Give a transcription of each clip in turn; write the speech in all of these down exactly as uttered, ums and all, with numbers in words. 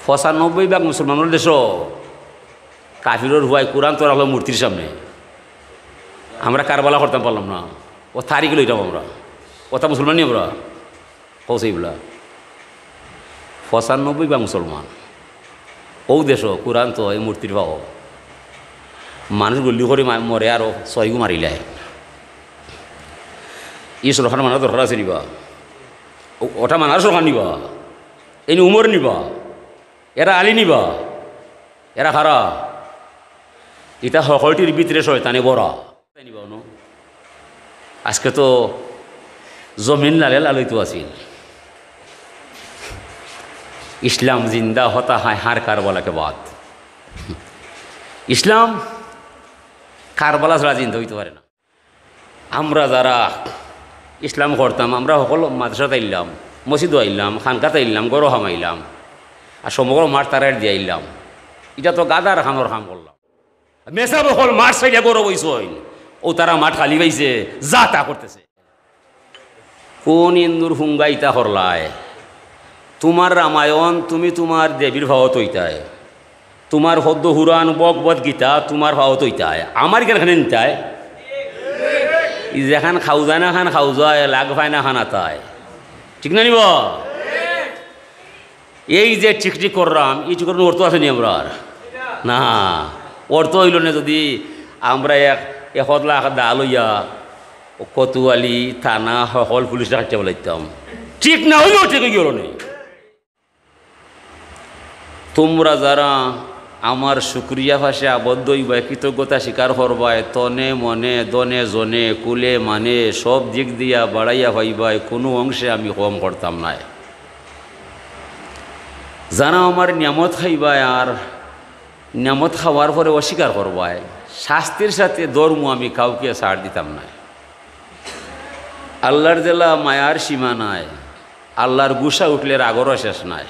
পঁচানব্বই ভাগ মুসলমানর দেশো কাফিরর হুয়াই কুরআন তো রাখলো মূর্তির সামনে। আমরা কারবালা করতাম পারলাম না, ও তারিখ লইতাম আমরা, ওটা মুসলমান নি আমরা? কও চাই বলা, পঁচানব্বই ভাগ মুসলমান। ও দেশো কুরআন তো এই মূর্তির পাও, মানুষ গুল্লি করে মা-, মরে আরো ছয়গু মারিলায়। ই সরকার মানার দরকার আছে নিবা? ও-, ওটা মানার সরকার নিবা? এনে উমর নিবা? এরা আলী নিবা? এরা খারা? ইতা হকলটির ভিতরে শয়তানে ভরা। তাই নিবা অনু? আজকে তো জমিন লালে লালইতো আছিল। ইসলাম জিন্দা হতা হায় হার কারবালা কে বাদ। ইসলাম কারবালা ছাড়া জিন্দা হইতে পারে না। আমরা যারা ইসলাম করতাম, আমরা হকল মাদ্রাসাত আইলাম, মসজিদো আইলাম, খানকাত আইলাম, ঘরো হামাইলাম, আর সমগ্র মাঠ তারার দিয়া আইলাম। ইটা তো গাধার খানোর কাম করলাম। মেসাব হকল মাঠ সাইডে ঘরো বইছইন, ও তারা মাঠ খালি পাইছে, যা তা করতেছে। কোন ইন্দুর ফুঙ্গা ইতা করলায়? তুমার রামায়ণ তুমি তুমার দেবীর ভাওত হইতায়, তুমার হদ্দ হুরান বক বদ গীতা তুমার ভাওত হইতায়, আমার কেন খানে নিতায়? ই যেখান খাউজায় না খান খাউজায়, লাগ পায় না খান আতায়, ঠিক না নিব? এই যে ঠিক ঠিক করলাম, ই ঠিক করার অর্থ আছে নি আমরার? না, অর্থ হইল না যদি আমরা এক, এক লাখ দা লইয়া কোতোয়ালি থানা হকল পুলিশরে কাটিয়া বলাইতাম, ঠিক না হইলেও ঠিক হয়ে গেল নেই। তোমরা যারা আমার শুকরিয়া পাশে আবদ্ধ হইবায়, কৃতজ্ঞতা স্বীকার করবায়, তনে মনে ধনে জনে কুলে মানে সব দিক দিয়া বাড়াইয়া পাইবায়, কোনো অংশে আমি কম করতাম নায়। যারা আমার নিয়ামত খাইবায় আর নিয়ামত খাওয়ার পরে অস্বীকার করবায়, শাস্তির সাথে ধর্ম আমি কাউকে ছাড় দিতাম নায়। আল্লাহর যেলা মায়ার সীমা নাই, আল্লাহর গুসা উঠলে রাগরও শেষ নাই।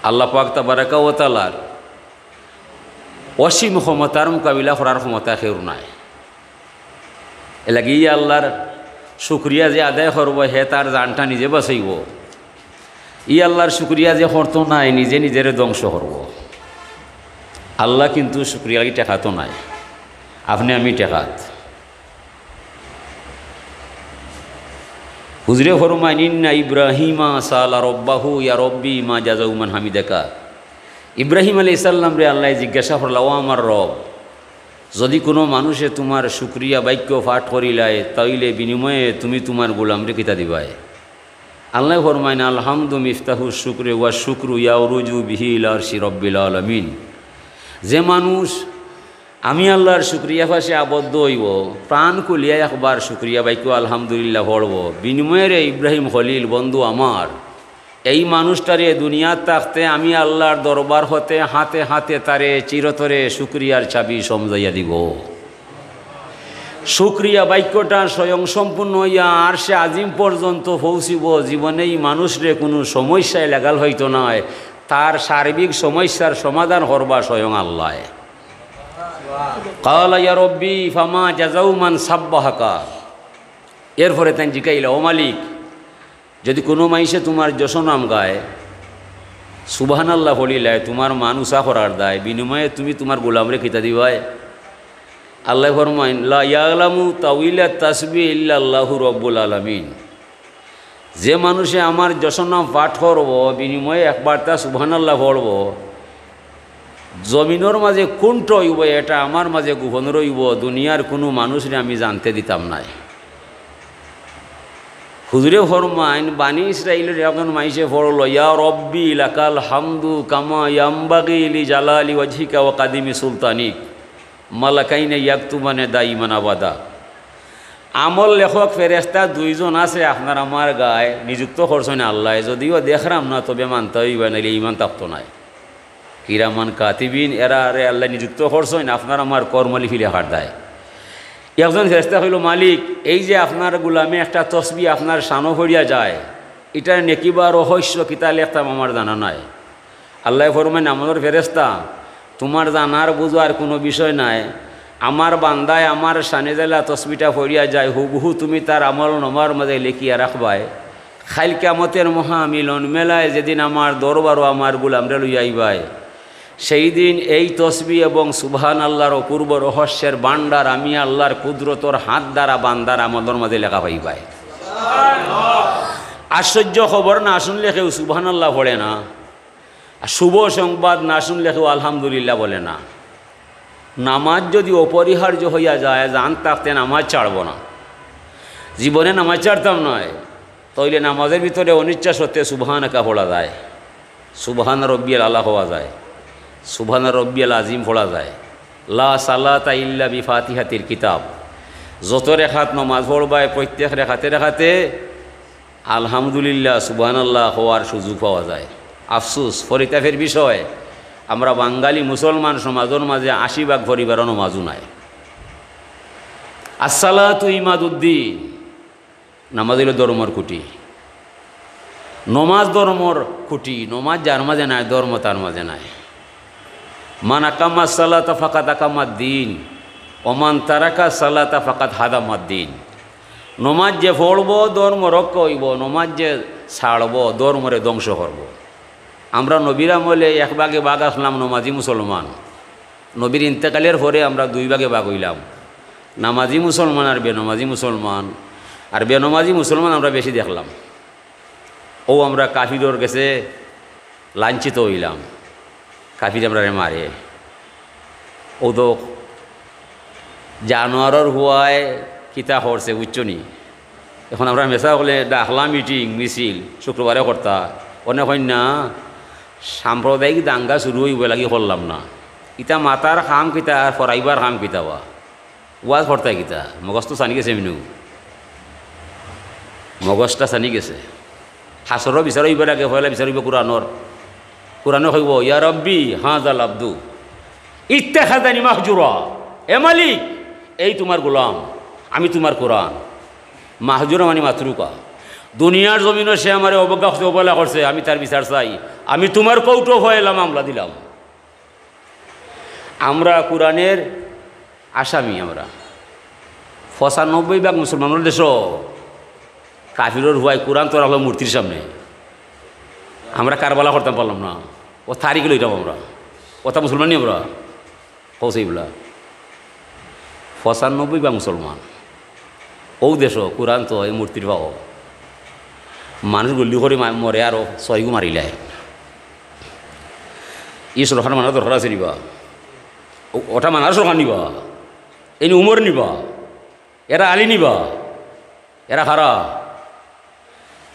আল্লাহ পাক তাবারাকা ওয়া তাআলার অসীম ক্ষমতার মোকাবিলা করার ক্ষমতা কেউর নাই। এর লাগি ই আল্লাহর শুকরিয়া যে আদায় করবো, হে তার জানটা নিজে বাঁচাইবো। ই আল্লাহর শুকরিয়া যে করতো নায়, নিজে নিজেরে ধ্বংস করবো। আল্লাহ কিন্তু শুকরিয়া লাগি ঠেকাতো নায়, আপনে আমি ঠেকাত। হুজুরে ফরমাইন, "ইন্না ইব্রাহিমা সালা রব্বাহু ইয়া রব্বি মা জাযাউ মান হামিদাকা।" ইব্রাহিম আলাইহিস সালামরে আল্লায় জিজ্ঞাসা করলা, "ও আমার রব, যদি কোনো মানুষে তুমার শুকরিয়া বাক্য পাঠ করিলায়, তাইলে বিনিময়ে তুমি তুমার গোলামরে কিতা দিবায়?" আল্লায় ফরমাইন, "আলহামদু মিফতাহু শুকরে ওয়া শুকরু ইয়াউরুজু বিহি ইলা আরশি রব্বিল আলামিন।" যে মানুষ আমি আল্লাহর শুকরিয়া পাশে আবদ্ধ হইব, প্রাণ খুলিয়া একবার শুকরিয়া বাক্য আলহামদুলিল্লাহ পড়ব, বিনিময়ে রে ইব্রাহিম খলিল বন্ধু আমার, এই মানুষটারে দুনিয়াত থাকতে আমি আল্লাহর দরবার হতে হাতে হাতে তারে চিরতরে শুকরিয়ার চাবি সমজাইয়া দিব। শুকরিয়া বাক্যটা স্বয়ং সম্পূর্ণ হইয়া আরশে আজিম পর্যন্ত পৌঁছিব। জীবনে এই মানুষরে কোনো সমস্যায় লাগাল হইতো নায়, তার সার্বিক সমস্যার সমাধান করবা স্বয়ং আল্লাহ। কালা ইয়া রব্বি ফামা জাযাউ মান সাব্বাহাকা। এরপরে তাইন জিকাইলা, "ও মালিক, যদি কোনো মাইনষে তুমার যশোনাম গায়, সুবহানাল্লাহ পড়িলায়, তুমার মান উচা করার দায়, বিনিময়ে তুমি তুমার গোলামরে কিতা দিবায়?" আল্লায় ফরমাইন, "লা ইয়ালামু তাউইলা তাসবিহ ইল্লাল্লাহু রব্বুল আলামিন।" যে মানুষে আমার যশোনাম পাঠ করব, বিনিময়ে একবারতা সুবহানাল্লাহ পড়ব, জমিনর মাঝে কুনটা হইব, এটা আমার মাঝে গোপন রইব, দুনিয়ার কোনো মানুষরে আমি জানতে দিতাম নায়। হুজুরে ফরমাইন, বানি ইসরাইলর একজন মাইনষে পড়ল, "ইয়া রব্বি লাকাল হামদু কামা ইয়ামবাগি লি জালালি ওয়াজহিকা ওয়া কাদিমি সুলতানিক, মালাকাইনে ইয়াকতুবানে দাইমান আবাদা।" আমল লেখক ফেরেশতা দুইজন আছে আপনার আমার গায়, নিযুক্ত করছইন আল্লায়, যদিও দেখরাম না, তবে মানতা অইবা, নাইলে ইমান থাকতো নায়। কিরামান কাতিবিন, এরারে আল্লায় নিযুক্ত করছইন আপনার আমার কর্মলিপি লেখার দায়। একজন ফেরেশতা কইল, "মালিক, এই যে আপনার গোলামে একটা তসবি আপনার শানো পড়িয়া যায়, ইটার নেকি বা রহস্য কিতা লেখতাম আমার জানা নাই।" আল্লায় ফরমাইন, "আমলর ফেরেশতা, তুমার জানার বুঝার কোনো বিষয় নাই। আমার বান্দায় আমার শানে যেলা তসবিটা পড়িয়া যায়, হুবহু তুমি তার আমল নামার মাঝে লেখিয়া রাখবায়।" কাইল কিয়ামতর মহামিলন মেলায় যেদিন আমার দরবারো আমার গোলামরে লইয়া আইবায়, সেই দিন এই তসবিহ এবং সুবহানাল্লাহর অপূর্ব রহস্যের ভান্ডার আমি আল্লাহর কুদরতর হাত দ্বারা বান্দার আমলর মাঝে লেখা পাইবায়। আশ্চর্য খবর, না শুনলে কেউ সুবহানাল্লাহ পড়ে না, আর শুভ সংবাদ না শুনলে কেউ আলহামদুলিল্লাহ বলে না। নামাজ যদি অপরিহার্য হইয়া যায়, জান থাকতে নামাজ ছাড়ব না, জীবনে নামাজ ছাড়তাম নায়, তাইলে নামাজের ভিতরে অনিচ্ছা সত্ত্বে সুবহানাকা পড়া যায়, সুবহান রব্বিয়াল আলা কওয়া যায়, সুবহান রব্বিয়াল আজিম পড়া যায়। লা সালাতা ইল্লা বিফাতিহাতিল কিতাব। যত রেখাত নামাজ পড়বায়, প্রত্যেক রেখাতে রেখাতে আলহামদুলিল্লাহ, সুবহানাল্লাহ কওয়ার সুযোগ পাওয়া যায়। আফসুস, পরিতাপের বিষয়, আমরা বাঙালি মুসলমান সমাজর মাঝে আশি ভাগ পরিবারও নমাজও নাই। আসসালাতু ইমাদুদ্দিন, নামাজ অইলো ধর্মর খুঁটি। নমাজ ধর্মর খুঁটি, নমাজ যার মাঝে নাই, ধর্ম তার মাঝে নাই। মান আকামা সালাতা ফাকাদ আকামাদ দিন, ওমান তারাকা সালাতা ফাকাদ হাদামাদ দিন। নমাজ যে পড়বো, ধর্ম রক্ষা অইবো, নমাজ যে ছাড়বো, ধর্মরে ধ্বংস করবো। আমরা নবীর আমলে এক ভাগে ভাগ আছলাম নমাজি মুসলমান, নবীর ইন্তেকালের পরে আমরা দুই ভাগে ভাগ অইলাম, নামাজি মুসলমান আর বেনমাজি মুসলমান। আর বেনমাজি মুসলমান আমরা বেশি দেখলাম। অউ আমরা কাফিরর গেছে লাঞ্ছিত অইলাম, কাফিরে আমরারে মারে। অউ তো জানোয়ারর পুয়ায় কিতা করছে, বুঝছো নি? এখন আমরা মেসাব অকলে ডাকলাম মিটিং, মিছিল, শুক্রবারে করতা। অনে কইন না, সাম্প্রদায়িক দাঙ্গা শুরু অইবো লাগি করলাম না। ইতা মাতার কাম কিতা আর পড়াইবার কাম কিতা বা? ওয়াজ করতায় কিতা? মগজ তো ছানি গেছে মিনু। মগজটা ছানি গেছে। হাশরর বিচার অইবার আগে পয়লা বিচার অইবো কুরআনর। কুরআনে কইবো, "ইয়া রাব্বি, হাযাল আব্দু ইত্তাখাযানি মাহজুরা।" এ মালিক, এই তুমার গোলাম, আমি তুমার কুরআন। মাহজুরা মানে মাতরুকা। দুনিয়ার জমিনো সে আমারে অবজ্ঞা করছে, অবহেলা করছে, আমি তার বিচার চাই। আমি তুমার কোর্টো পয়লা মামলা দিলাম। আমরা কুরআনের আসামি আমরা। পঁচানব্বই ভাগ মুসলমানর দেশো কাফিরর পুয়ায় কুরআন তো রাখলো মূর্তির সামনে। আমরা কারবালা করতাম পারলাম না, অউ তারিখ লইতাম আমরা, অতা মুসলমান নি আমরা? কও ছাইন বুলা। পঁচানব্বই ভাগ মুসলমান। অউ দেশো কুরআন তো এই মূর্তির পাও। মানুষ গুল্লি করি মা-, মরে আরো ছয়গু মারিলায়। ই সরকার মানার দরকার আছে নি বা? অ-, অটা মানার সরকার নি বা? এইন উমর নি বা? এরা আলী নি বা? এরা কারা?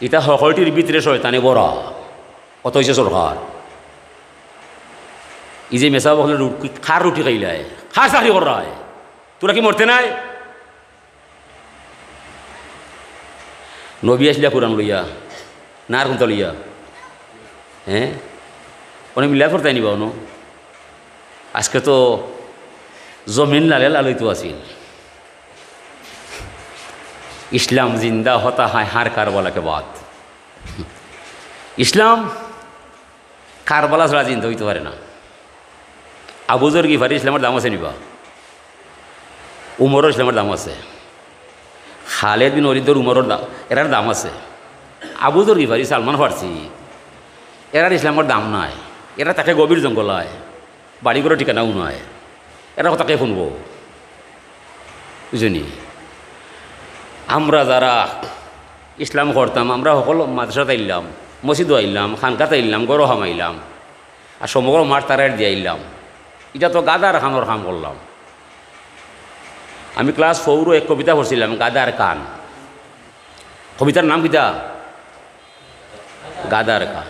ইতা হকলটির ভিতরে শয়তানে ভরা। অত অইছে সরকার। ই যে মেসাব অকলে রুটি, কার রুটি খাইলায়? কার চাকরি কররায়? তুরা কি মরতে নায়? নবী আইছলা কুরআন লইয়া, না আর কুনটা লইয়া? হে? অনে মিলাদ পড়তায় নি বা অনো? আজকে তো জমিন লালে লাল অইতো আছিল। ইসলাম জিন্দা হতা হ্যায় হার কারবালা কে বাদ। ইসলাম কারবালা ছাড়া জিন্দা অইতো পারে না। আবু যর গিফারি ইসলামর দাম আছে নি বা? উমরর ইসলামর দাম আছে। খালেদ বিন ওলিদর, উমরর দাম, এরার দাম আছে। আবু যর গিফারি, সালমান ফার্সি, এরার ইসলামর দাম নাই। এরা থাকে গভীর জঙ্গলায়, বাড়িঘরর ঠিকানাও নাই। এরার কথা কে হুনবো? বুঝছো নি? আমরা যারা ইসলাম করতাম, আমরা হকল মাদ্রাসাত আইলাম, মসজিদো আইলাম, খানকাত আইলাম, ঘরো হামাইলাম, আর সমগ্র মাঠ তারার দিয়া আইলাম। ইটা তো গাধার কানর কাম করলাম। আমি ক্লাস ফোরো এক কবিতা পড়ছিলাম, গাধার কান। কবিতার নাম কিতা? গাধার কান।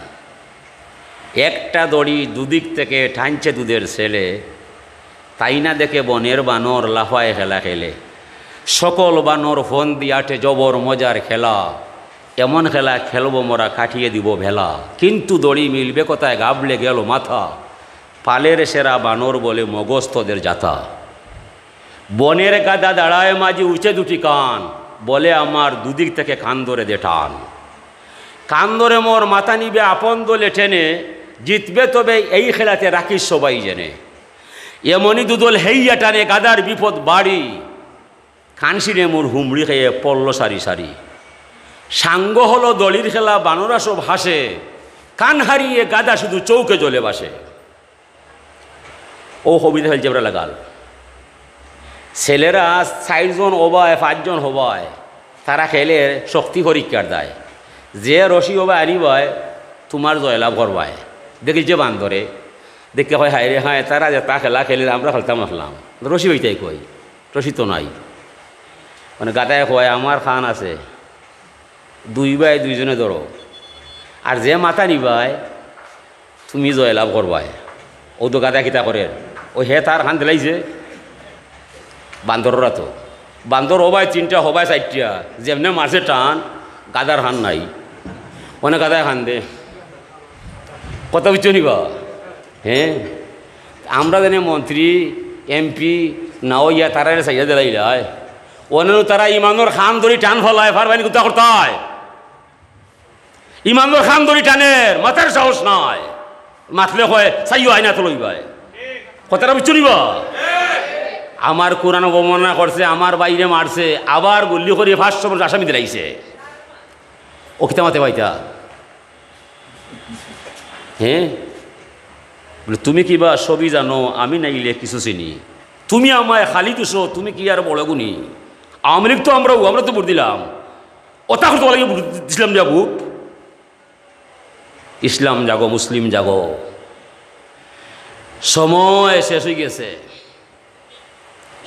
একটা দড়ি দুদিক থেকে টানছে দুধের ছেলে, তাই না দেখে বনের বানর লাফায় খেলা খেলে। সকল বানর ফন্দি আটে জবর মজার খেলা, এমন খেলা খেলবো মোরা কাটিয়ে দিব বেলা। কিন্তু দড়ি মিলবে কোথায়, ঘাবড়ে গেল মাথা, পালের সেরা বানর বলে মগজ তোদের জাতা। বনের গাধা দাঁড়ায় মাঝে উঁচে দুটি কান, বলে আমার দুদিক থেকে কান ধরে দে টান। কান ধরে মোর মাথা নিবে আপন দলে টেনে, জিতবে তবে এই খেলাতে রাখিস সবাই জেনে। এমনই দুদল হেইয়া টানে গাধার বিপদ বাড়ি, কান ছিঁড়ে মোর হুমড়ি খেয়ে পড়ল সারি সারি। সাঙ্গ হলো দড়ির খেলা, বানরা সব হাসে, কান হারিয়ে গাধা শুধু চৌকে জ্বলে বাসে। ও কবিতা ফেলছে আমরা লাগাল। ছেলেরা চাইরজন ওবায়, পাঁচজন হবায়, তারা খেলে শক্তি পরীক্ষার দায়। যে রশি ওবায় আনিবায়, তোমার জয়লাভ করবায়। দেখিল যে বান্দরে, দেখে কয়, "হায় রে হায়, তারা যে তা খেলা খেলে, আমরা খেলতাম আসলাম।" রশি হইতাই কই, রশি তো নাই। মানে গাধায় কয়, "আমার খান আছে, দুই বায় দুইজনে ধরো, আর যে মাথা নিবায়, তুমি জয়লাভ করবায়।" ও তো গাধা কিতা করের, ও হে তার খান দিলাইছে বান্দররা তো। বান্দর ওবায় তিনটা, হবায় চাইরটা, যেমনে মারছে টান, গাধার খান নাই। অনে গাধায় খান দে। কথা বুঝছো নি বা? হ্যাঁ, আমরা জানি মন্ত্রী, এমপি না অইয়া তারারে চাইয়া দিলাইলায়। অনেও তারা ইমানর খান ধরি টান ফালায়, ফারবাইন কুত্তা করতায়। ইমানর খান ধরি টানের, মাতার সাহস নাই। মাতলে কয়, "চাইও আয়না তো লইবায়।" কথাটা বুঝছো নি বা? আমার কোরআন অবমাননা করছে, আমার বাইরে মারছে, আবার গুল্লি করি পাঁচশো মানুষ আসামি দিলাইছে। ও কিতা মাতে বাইতা? হ্যাঁ? বলে, "তুমি কিবা সবই জানো, আমি নাইলে কিছু চিনি। তুমি আমায় খালি দুষো, তুমি কি আর বড় গুণী? আওয়ামী লীগ তো আমরাও, আমরা তো ভোট দিলাম। ওটা করতে লাগে ভোট দিছিলাম যা ভোট।" ইসলাম জাগো, মুসলিম জাগো। সময় শেষ হয়ে গেছে,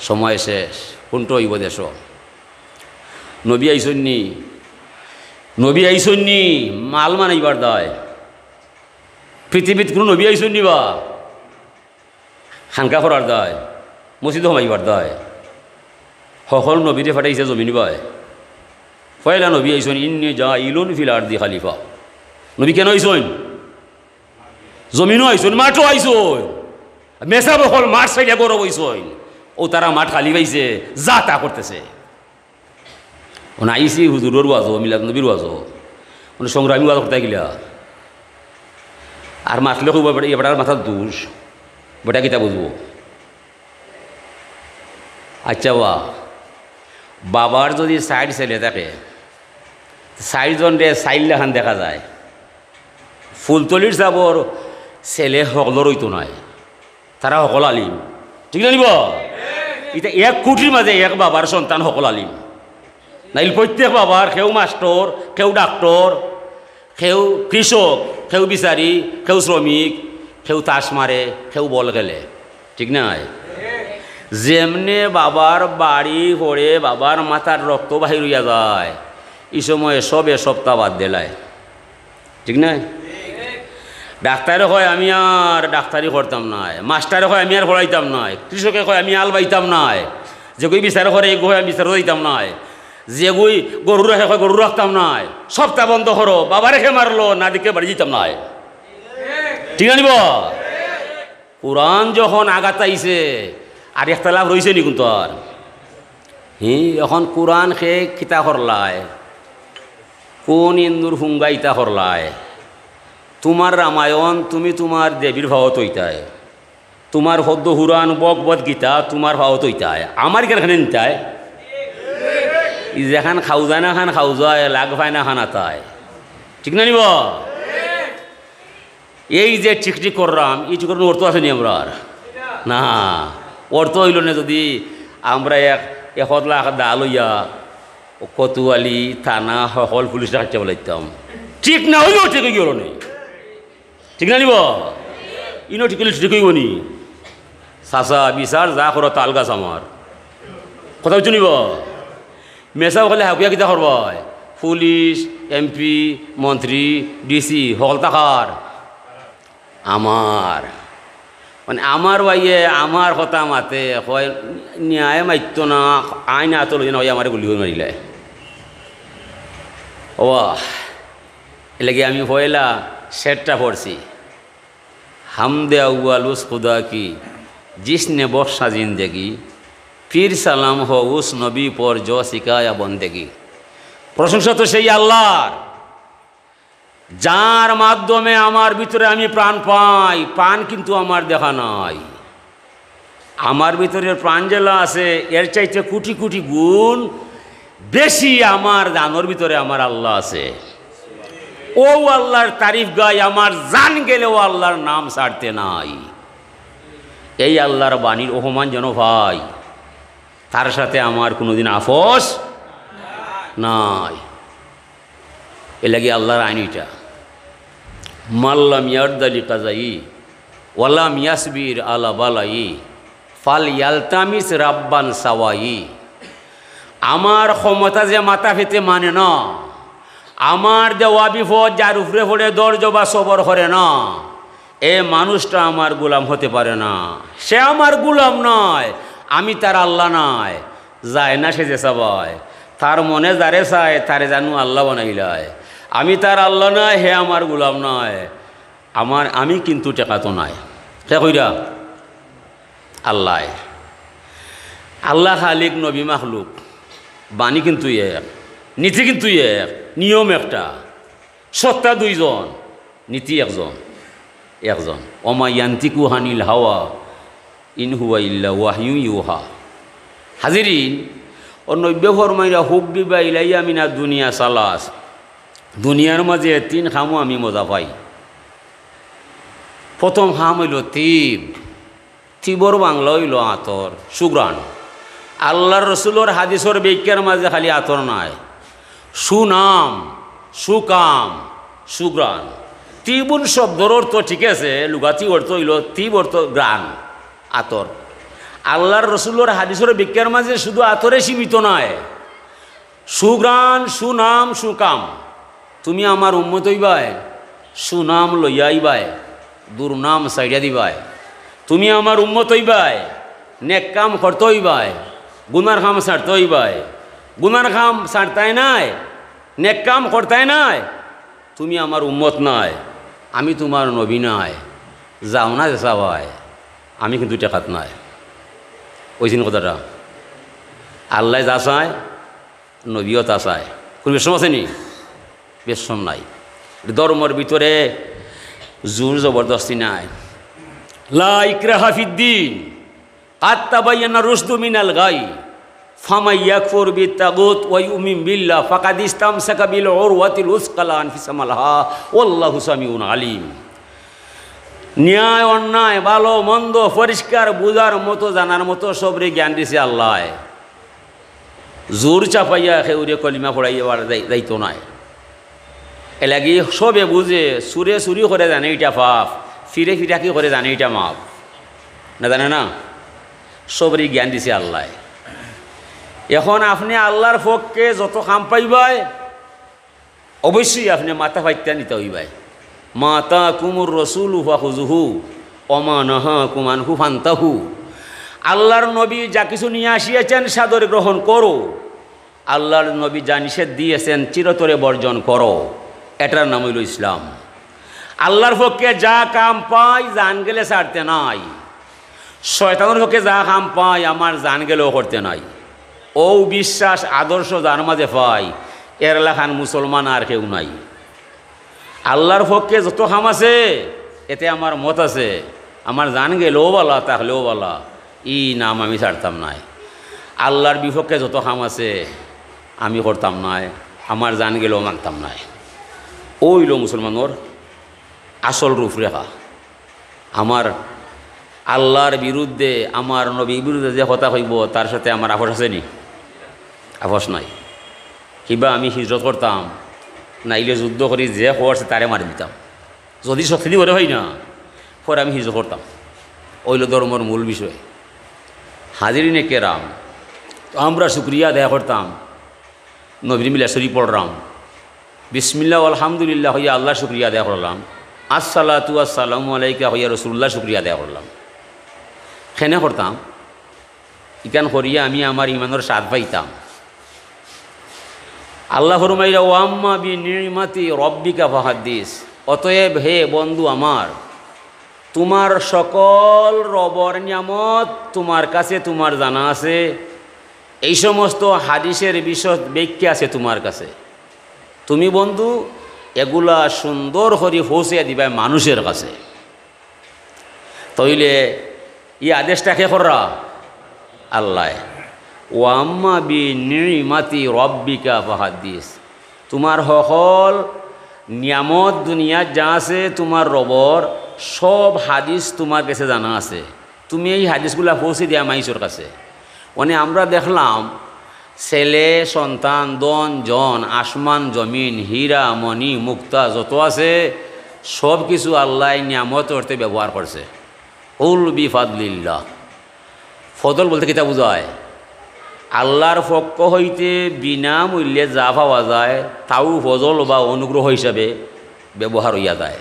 সময় শেষ। কোনটা হইব দেশ? নবী আইসইন নি, নবী আইসইন নি, মাল বানাইবার দায়। পৃথিবীত কোনো নবী আইসইন নি বা? খানকা করার দায়, মসজিদো হমাইবার দায়। হকল নবীরে পাঠাইছে জমিন বায়। পয়লা নবী আইসইন, "ইন্নি জাইলুন ফিল আরদি খালিফা।" নবী কেন আইসইন? জমিনও আইসইন, মাঠও আইসইন। মেসাব হকল মাঠ সাইডে গরব আইসইন। ও তারা মাঠ খালি পাইছে, যা তা করতেছে। মানে আইসি হুজুরর ওয়াজো, মিলাদ নবীর ওয়াজো, মানে সংগ্রামী ওয়াজ করতে গিলা। আর মাতলে খুব বেটা, এ বেটার মাথার দুষ, বেটা কিতা বুঝবো? আচ্ছা বা, বাবার যদি সাইড ছেলে থাকে, সাইড জনরে সাইড লাখান দেখা যায়। ফুলতলির সাবর ছেলে হকলর হইতো নায়, তারা হকল আলিম, ঠিক না নিব? এটা এক কোটির মাঝে এক বাবার সন্তান হকল আলিম। নাইল প্রত্যেক বাবার কেউ মাস্টর, কেউ ডাক্তর, কেউ কৃষক, কেউ বিচারি, কেউ শ্রমিক, কেউ তাস মারে, কেউ বল খেলে, ঠিক নাই? যেমনে বাবার বাড়ি পড়ে, বাবার মাথার রক্ত বাহির হইয়া যায়, এই সময় সবে সবটা বাদ দিলায়। ঠিক না? ডাক্তারে কয়, "আমি আর ডাক্তারি করতাম নায়।" মাস্টারে কয়, "আমি আর পড়াইতাম নায়।" কৃষকে কয়, "আমি আল বাইতাম নায়।" যেগুই বিচার করে, এগু কয়, "আমি বিচারো যাইতাম নায়।" যেগুই গরু রাখে, কয়, "গরু রাখতাম নায়।" সবটা বন্ধ করো, বাবারে কে মারলো, না দিকে বাড়ি যাইতাম নায়। ঠিক না নিব? কোরআন যখন আগাত আইছে, আর একতলাফ রইছে নি কুনতর? হি, এখন কোরআন খে কিতা করলায়? কোন ইন্দুর ফুঙ্গা ইতা করলায়? তোমার রামায়ণ, তুমি তোমার দেবীর ভাওত হইতায়। তোমার হদ্দ হুরান, বক বদ গীতা, তোমার ভাওত হইতায়। আমার কেন খানে নিতায়? ই যেখান খাউজায় না খান খাউজায়, লাগ পায় না খান আতায়। ঠিক না নিব? এই যে ঠিক ঠিক করলাম, এই ঠিক করার অর্থ আছে নি আমরার? না, অর্থ হইল না যদি আমরা এক, এক লাখ দা লইয়া কোতোয়ালি, থানা, হকল পুলিশ রাখতে বলাইতাম। ঠিক না হইলেও ঠিক হয়ে গেল নি। ঠিক না নিব? ইনো ঠিক হইলে ঠিক হইব নি? চাচা, বিচার যা করো তাল গাছ আমার। কথা বুঝছো নিব? মেসাব হলে হাকুয়া কিতা করবায়? পুলিশ, এমপি, মন্ত্রী, ডিসি, হকল তাকার আমার। মানে আমার ভাইয়ে আমার কথা মাতে, কয়, "ন্যায় মাইতো না, আইন আতো লই না, ভাই আমারে গুলি করে মারিলে।" ও, এর লাগি আমি পয়লা শেরটা পড়ছি, "হামদে আউয়াল উস খুদা কি, জিসনে বখশা জিন্দেগি, ফির সালাম হো উস নবী পর জো সিখায়া বন্দেগি।" প্রশংসা তো সেই আল্লাহর, যার মাধ্যমে আমার ভিতরে আমি প্রাণ পাই। প্রাণ কিন্তু আমার দেখা নাই। আমার ভিতরে প্রাণ যেলা আছে, এর চাইতে কোটি কোটি গুণ বেশি আমার জানর ভিতরে আমার আল্লাহ আছে। অউ আল্লাহর তারিফ গাই, আমার জান গেলেও আল্লাহর নাম ছাড়তে নাই। এই আল্লাহর বাণীর অপমান যেন পাই, তার সাথে আমার কোনোদিন আপোষ নাই। এর লাগি আল্লাহর আইন ইটা, মাল্লাম ইয়ারদা লিকাজাই ওয়ালাম ইয়াসবির আলা বালাই ফাল ইয়ালতামিস রাব্বান সাওয়াই। আমার ক্ষমতা যে মাথা পেতে মানে না, আমার দেওয়া বিপদ যার উপরে পড়ে ধৈর্য বা সবর করে না, এ মানুষটা আমার গোলাম হতে পারে না, সে আমার গোলাম নয়, আমি তার আল্লাহ নয়। যায় না সে যে সবাই, তার মনে যারে চায় তারে জানু আল্লাহ বানাইলায়। আমি তার আল্লাহ নয়, হে আমার গোলাম নয়, আমার, আমি কিন্তু টেকাতো নাই। কে কইরা? আল্লাহ। আল্লাহ খালিক, নবী মাখলুক, বাণী কিন্তু এক, নীতি কিন্তু এক, নিয়ম একটা, সত্তা দুইজন, নীতি একজন, একজন। ওমা ইয়ান্তিকু হানিল হাওয়া ইন হুয়া ইল্লা ওয়াহয়ু ইউহা। হাজিরিন, ও নবী ফরমাইরা, হুব্বিবা ইলাইয়া মিনা দুনিয়া সালাস, দুনিয়ার মাঝে তিন কামো আমি মজা পাই। প্রথম কাম অইলো তিব, তিবর বাংলা অইলো আতর, সুঘ্রাণ। আল্লাহর রসুলর হাদিসর ব্যাখ্যার মাঝে খালি আতর নায়, সুনাম, সুকাম, সুঘ্রাণ। তিবুন শব্দর অর্থ ঠিক আছে, লুগাতি অর্থ অইলো তিব অর্থ ঘ্রাণ, আতর। আল্লাহর রসুলর হাদিসর ব্যাখ্যার মাঝে শুধু আতরে সীমিত নায়, সুঘ্রাণ, সুনাম, সুকাম। তুমি আমার উম্মত অইবায়, সুনাম লইয়া আইবায়, দুর্নাম ছাড়িয়া দিবায়। তুমি আমার উম্মত অইবায়, নেক কাম করতে অইবায়, গুনার কাম ছাড়তে অইবায়। গুনার কাম ছাড়তায় নায়, নেক কাম করতায় নায়, তুমি আমার উম্মত নায়, আমি তুমার নবী নায়। যাও না যে চাবায়, আমি কিন্তু টেকাত নায়। অইছে নি কথাটা? আল্লায় যা চায়, নবীও তা চায়। কুনু বেশকম আছে নি? বেশকম নাই। ধর্মর ভিতরে জোর জবরদস্তি নাই। লা ইকরাহা ফিদ্দিন, কাদ তাবায়্যানার রুশদু মিনাল গাই, ফামান ইয়াকফুর বিত্তাগুত ওয়া ইউমিন বিল্লাহ ফাকাদ ইস্তামসাকা বিল উরওয়াতিল উসকা লা ইনফিসামা লাহা, ওয়াল্লাহু সামিউন আলিম। ন্যায় অন্যায়, ভালো মন্দ, পরিষ্কার বুঝার মতো, জানার মতো সবরে জ্ঞান দিছে আল্লায়। জোর চাপাইয়া কেউরে কলিমা পড়াইয়া বার যাই-, যাইতো নায়। এর লাগি সবে বুঝে, চুরে চুরি করে জানে ইটা পাপ, ফিরে ফিরাকি করে জানে ইটা মাফ। না জানে না? সবরে জ্ঞান দিছে আল্লায়। এখন আপনে আল্লার পক্ষে যত কাম পাইবায়, অবশ্যই আপনে মাথা ফাইত্তা নিতা অইবায়। মা আতাকুমুর রাসূলু ফাখুযুহু ওয়া মা নাহাকুম আনহু ফান্তাহু। আল্লার নবী যা কিছু নিয়া আসিয়াছেন, সাদরে গ্রহণ করো। আল্লার নবী যা নিষেধ দিয়েছেন, চিরতরে বর্জন করো। এটার নাম অইলো ইসলাম। আল্লার পক্ষে যা কাম পাই, জান গেলে ছাড়তে নাই। শয়তানর পক্ষে যা কাম পাই, আমার জান গেলেও করতে নাই। অউ বিশ্বাস, আদর্শ যার মাঝে পাই, এর লাখান মুসলমান আর কেউ নাই। আল্লার পক্ষে যত কাম আছে, এতে আমার মত আছে। আমার জান গেলেও বালা, থাকলেও বালা, ই নাম আমি ছাড়তাম নায়। আল্লার বিপক্ষে যত কাম আছে, আমি করতাম নায়, আমার জান গেলেও মানতাম নায়। অউ অইলো মুসলমানর আসল রূপরেখা। আমার আল্লার বিরুদ্ধে, আমার নবীর বিরুদ্ধে যে কথা কইবো, তার সাথে আমার আপোষ আছে নি? আপোষ নাই। কিবা আমি হিজরত করতাম, নাইলে যুদ্ধ করি যে করছে তারে মারি দিতাম। যদি শক্তি দি করে হয় না, পরে আমি হিজরত করতাম। অইলো ধর্মর মূল বিষয়। হাজিরিনে কেরাম, তো আমরা শুকরিয়া আদায় করতাম, নবীর মিলাদ শরীফ পড়লাম, বিসমিল্লাহ আলহামদুলিল্লাহ কইয়া আল্লার শুকরিয়া আদায় করলাম, আসসালাতু আসসালামু আলাইকা কইয়া রসুলুল্লার শুকরিয়া আদায় করলাম। কেনে করতাম? ইখান করিয়া আমি আমার ইমানর স্বাদ পাইতাম। আল্লায় ফরমাইরা, "ওয়া আম্মা বিনি'মাতি রাব্বিকা ফাহাদ্দিস।" অতএব হে বন্ধু আমার, তুমার সকল রবর নিয়ামত তুমার কাছে, তুমার জানা আছে, এই সমস্ত হাদিসের বিশদ ব্যাখ্যা আছে তুমার কাছে। তুমি বন্ধু এগুলা সুন্দর করি পৌঁছিয়া দিবায় মানুষের কাছে। তইলে ই আদেশটা কে কররা? আল্লায়। ওয়াম্মা বি নিমাতি রব্বিকা ফাহাদ্দিস। তুমার হকল নিয়ামত দুনিয়াত যা আছে তুমার রবর, সব হাদিস তুমার গেছে জানা আছে। তুমি এই হাদিসগুলা পৌঁছে দিয়া মাইনষর কাছে। মানে আমরা দেখলাম, ছেলে, সন্তান, ধন, জন, আসমান, জমিন, হীরা, মণি, মুক্তা যত আছে, সব কিছু আল্লায় নিয়ামত অর্থে ব্যবহার করছে। কুল বিফাদলিল্লাহ। ফজল বলতে কিতা বুঝায়? আল্লাহর পক্ষ হইতে বিনামূল্যে যা পাওয়া যায়, তাও ফজল বা অনুগ্রহ হিসাবে ব্যবহার হইয়া যায়।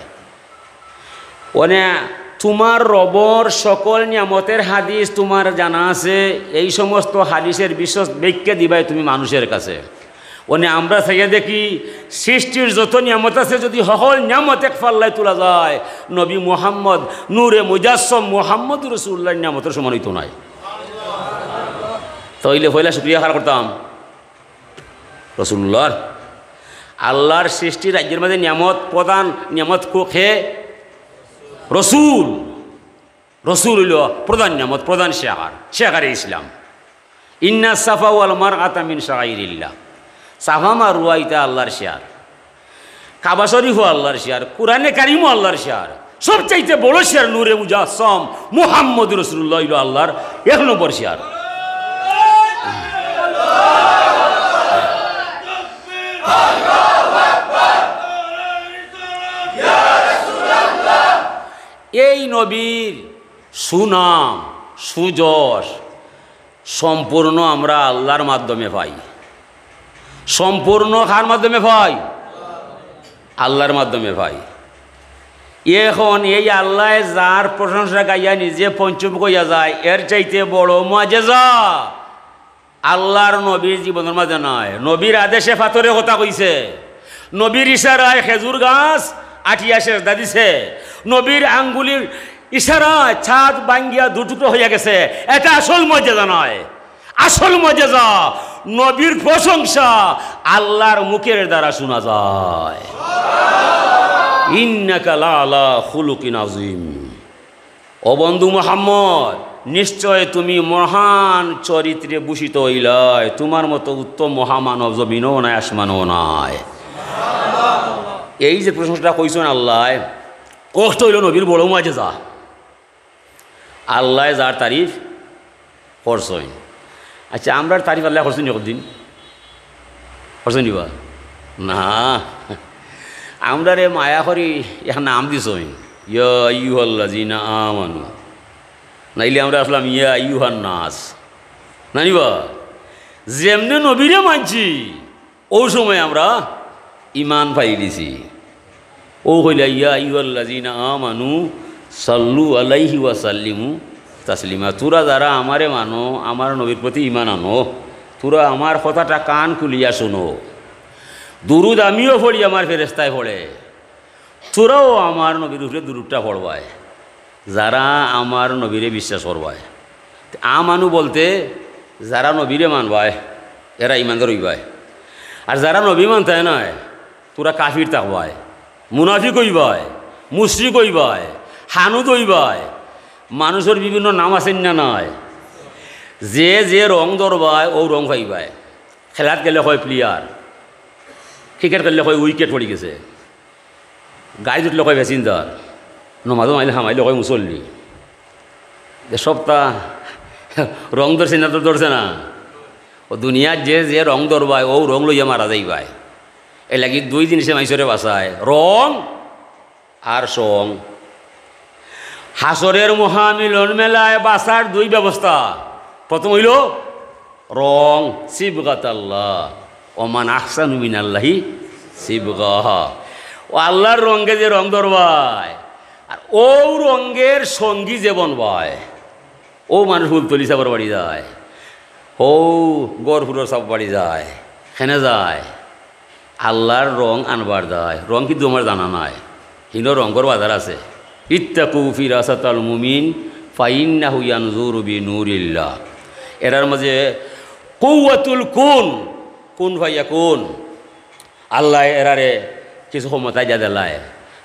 মানে, তুমার রবর সকল নিয়ামতের হাদিস তুমার জানা আছে, এই সমস্ত হাদিসের বিশদ ব্যাখ্যা দিবায় তুমি মানুষের কাছে। মানে, আমরা চাইয়া দেখি, সৃষ্টির যত নিয়ামত আছে, যদি হকল নিয়ামত এক পাল্লায় তুলা যায়, নবী মুহাম্মদ, নূরে মুজাসসম মুহাম্মদ রসুল্লাহর নিয়ামতর সমান হইতো নায়। তাইলে পয়লা শুকরিয়া কার করতাম? রসুল্লাহর। আল্লাহর সৃষ্টি রাজ্যের মাঝে নিয়ামত, প্রধান নিয়ামত কো-, খে? রসুল। রসুল হইল প্রধান নিয়ামত, প্রধান শিয়ার, শিয়ারে ইসলাম। ইন্না সাফা ওয়াল মারওয়াতা মিন শাআইরিল্লাহ। সাফা মারওয়া ইতা আল্লাহর শিয়ার। কাবা শরীফও আল্লাহর শিয়ার, কোরআনে কারিমও আল্লাহর শিয়ার। সবচাইতে বড় শিয়ার নূরে মুজাসসম মুহাম্মদ রসুল্লাহ হইল আল্লাহর এক নম্বর শিয়ার। এই নবীর সুনাম, সুযশ সম্পূর্ণ আমরা আল্লাহর মাধ্যমে পাই। সম্পূর্ণ কার মাধ্যমে পাই? আল্লাহর মাধ্যমে পাই। এখন এই আল্লায় যার প্রশংসা গাইয়া নিজে পঞ্চমুখ হইয়া যায়, এর চাইতে বড় মুআজেজা আল্লাহর নবীর জীবনের মাঝে নাই। নবীর আদেশে পাথরে কথা কইছে, নবীর ইশারায় খেজুর গাছ আটিয়া সেজদা দিছে, নবীর আঙ্গুলির ইশারায় চাঁদ ভাঙ্গিয়া দু টুকরো হইয়া গেছে। এটা আসল মুআজেজা নয়। আসল মুআজেজা নবীর প্রশংসা আল্লাহর মুখের দ্বারা শোনা যায়। ইন্নাকা লাআলা খুলুকিন আযীম। ও বন্ধু মুহাম্মদ, নিশ্চয় তুমি মহান চরিত্রে ভূষিত হইলায়, তোমার মতো উত্তম মহামানব জমিনও নাই, আসমানও নাই। এই যে প্রশংসাটা কইছেন আল্লায়, অটা হইল নবীর বড় মুআজেজা। আল্লায় যার তারিফ করছইন। আচ্ছা, আমরার তারিফ আল্লায় করছইন একদিন? করছইন নি বা? না। আমরারে মায়া করি এক নাম দিছইন, ইয়া আইয়ুহাল্লাযিনা আমানু। নাইলে আমরা আসলাম ইয়া আইয়ুহান নাস। না নি বা? যেমনে নবীরে মানছি, অউ সময় আমরা ইমান পাই দিছি। অউ কইলা, ইয়া আইয়ুহাল্লাযিনা আমানু সাল্লু আলাইহি ওয়া সাল্লিমু তাসলিমা। তোরা যারা আমারে মানো, আমার নবীর প্রতি ইমান আনো, তোরা আমার কথাটা কান খুলিয়া শুনো। দুরুদ আমিও পড়ি, আমার ফেরেস্তায় পড়ে, তোরাও আমার নবীর উপরে দুরুদটা পড়বায়। যারা আমার নবীরে বিশ্বাস করবায়। আমানু বলতে যারা নবীরে মানবায়, এরা ইমানদার অইবায়। আর যারা নবী মানতায় নায়, তোরা কাফির থাকবায়, মুনাফিক অইবায়, মুশরিক অইবায়, হানুদ অইবায়। মানুষর বিভিন্ন নাম আছে না নাই? যে যে রং ধরবায়, অউ রং পাইবায়। খেলাত গেলে কয় প্লেয়ার, ক্রিকেট খেললে কয় উইকেট পড়ি গেছে। গাড়িত উঠলে কয় প্যাসেঞ্জার, নমাজো মাইলে হামাইলে কয় মুসল্লি। যে সবতা রং ধরছে না তো ধরছে না? অউ দুনিয়াত যে যে রং ধরবায়, অউ রং লইয়া মারা যাইবায়। এর লাগি দুই জিনিসে মাইনষরে বাঁচায়, রং আর সং। হাশরের মহামিলন মেলায় বাঁচার দুই ব্যবস্থা। প্রথম অইল রং, সিবগাতাল্লাহ, ওমান আহসানু মিনাল্লাহি সিবগাহা। অউ আল্লাহর রঙে যে রং ধরবায়, আর অউ রঙের সঙ্গী যে বনবায়, অউ মানুষ ফুলতলি সাবর বাড়ি যায়, অউ গহরপুরর সাবর বাড়ি যায়, কেনে যায়? আল্লাহর রং আনবার যায়। রং কিন্তু আমার জানা নাই, হিনো রঙর বাজার আছে। ইত্তাকু ফিরাসাতাল মুমিন ফাইন্নাহু ইয়ানজুরু বিনুরিল্লাহ। এরার মাঝে কুওয়াতুল কুন, কুন ফায়াকুন। আল্লায় এরারে কিছু ক্ষমতা দিয়া দিলায়।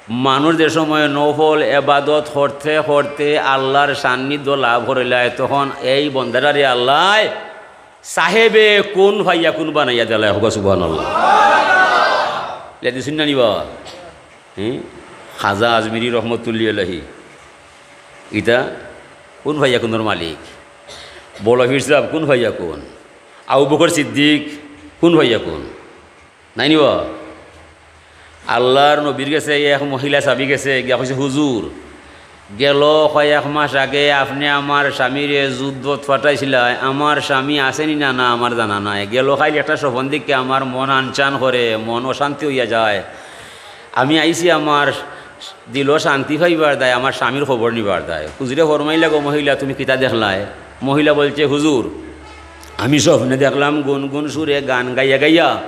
মানুষ যে সময় নফল এবাদত করতে করতে আল্লাহর সান্নিধ্য লাভ করিলায়, তখন এই বন্দারারে আল্লায় সাহেবে কুন ফাইয়াকুন বানাইয়া দিলায়, কউক্কা সুবহানাল্লাহ। লেদি শুননা নিবা? হুম? খাজা আজমিরি রহমতুল্লাহি আলাইহি। ইতা কুন ফাইয়াকুনর মালিক? বড় পীর সাহেব কুন ফাইয়াকুন? আবু বকর সিদ্দিক কুন ফাইয়াকুন? নাই নিবা? আল্লার নবীর গেছে এক মহিলা সাহাবি গেছে, গিয়া কইছে, "হুজুর, গেল কয়েক মাস আগে আপনে আমার স্বামীরে যুদ্ধত পাঠাইছিলা, আমার স্বামী আছেনি না, না আমার জানা নাই। গেল কাইল একটা স্বপন দেখিয়া আমার মন আনচান করে, মন অশান্তি অইয়া যায়। আমি আইছি আমার দিলো শান্তি পাইবার দায়, আমার স্বামীর খবর নিবার দায়।" হুজুরে ফরমাইলা, "গো মহিলা, তুমি কিতা দেখলায়?" মহিলা বলছে, "হুজুর, আমি স্বপ্নে দেখলাম গুনগুন সুরে গান গাইয়া গাইয়া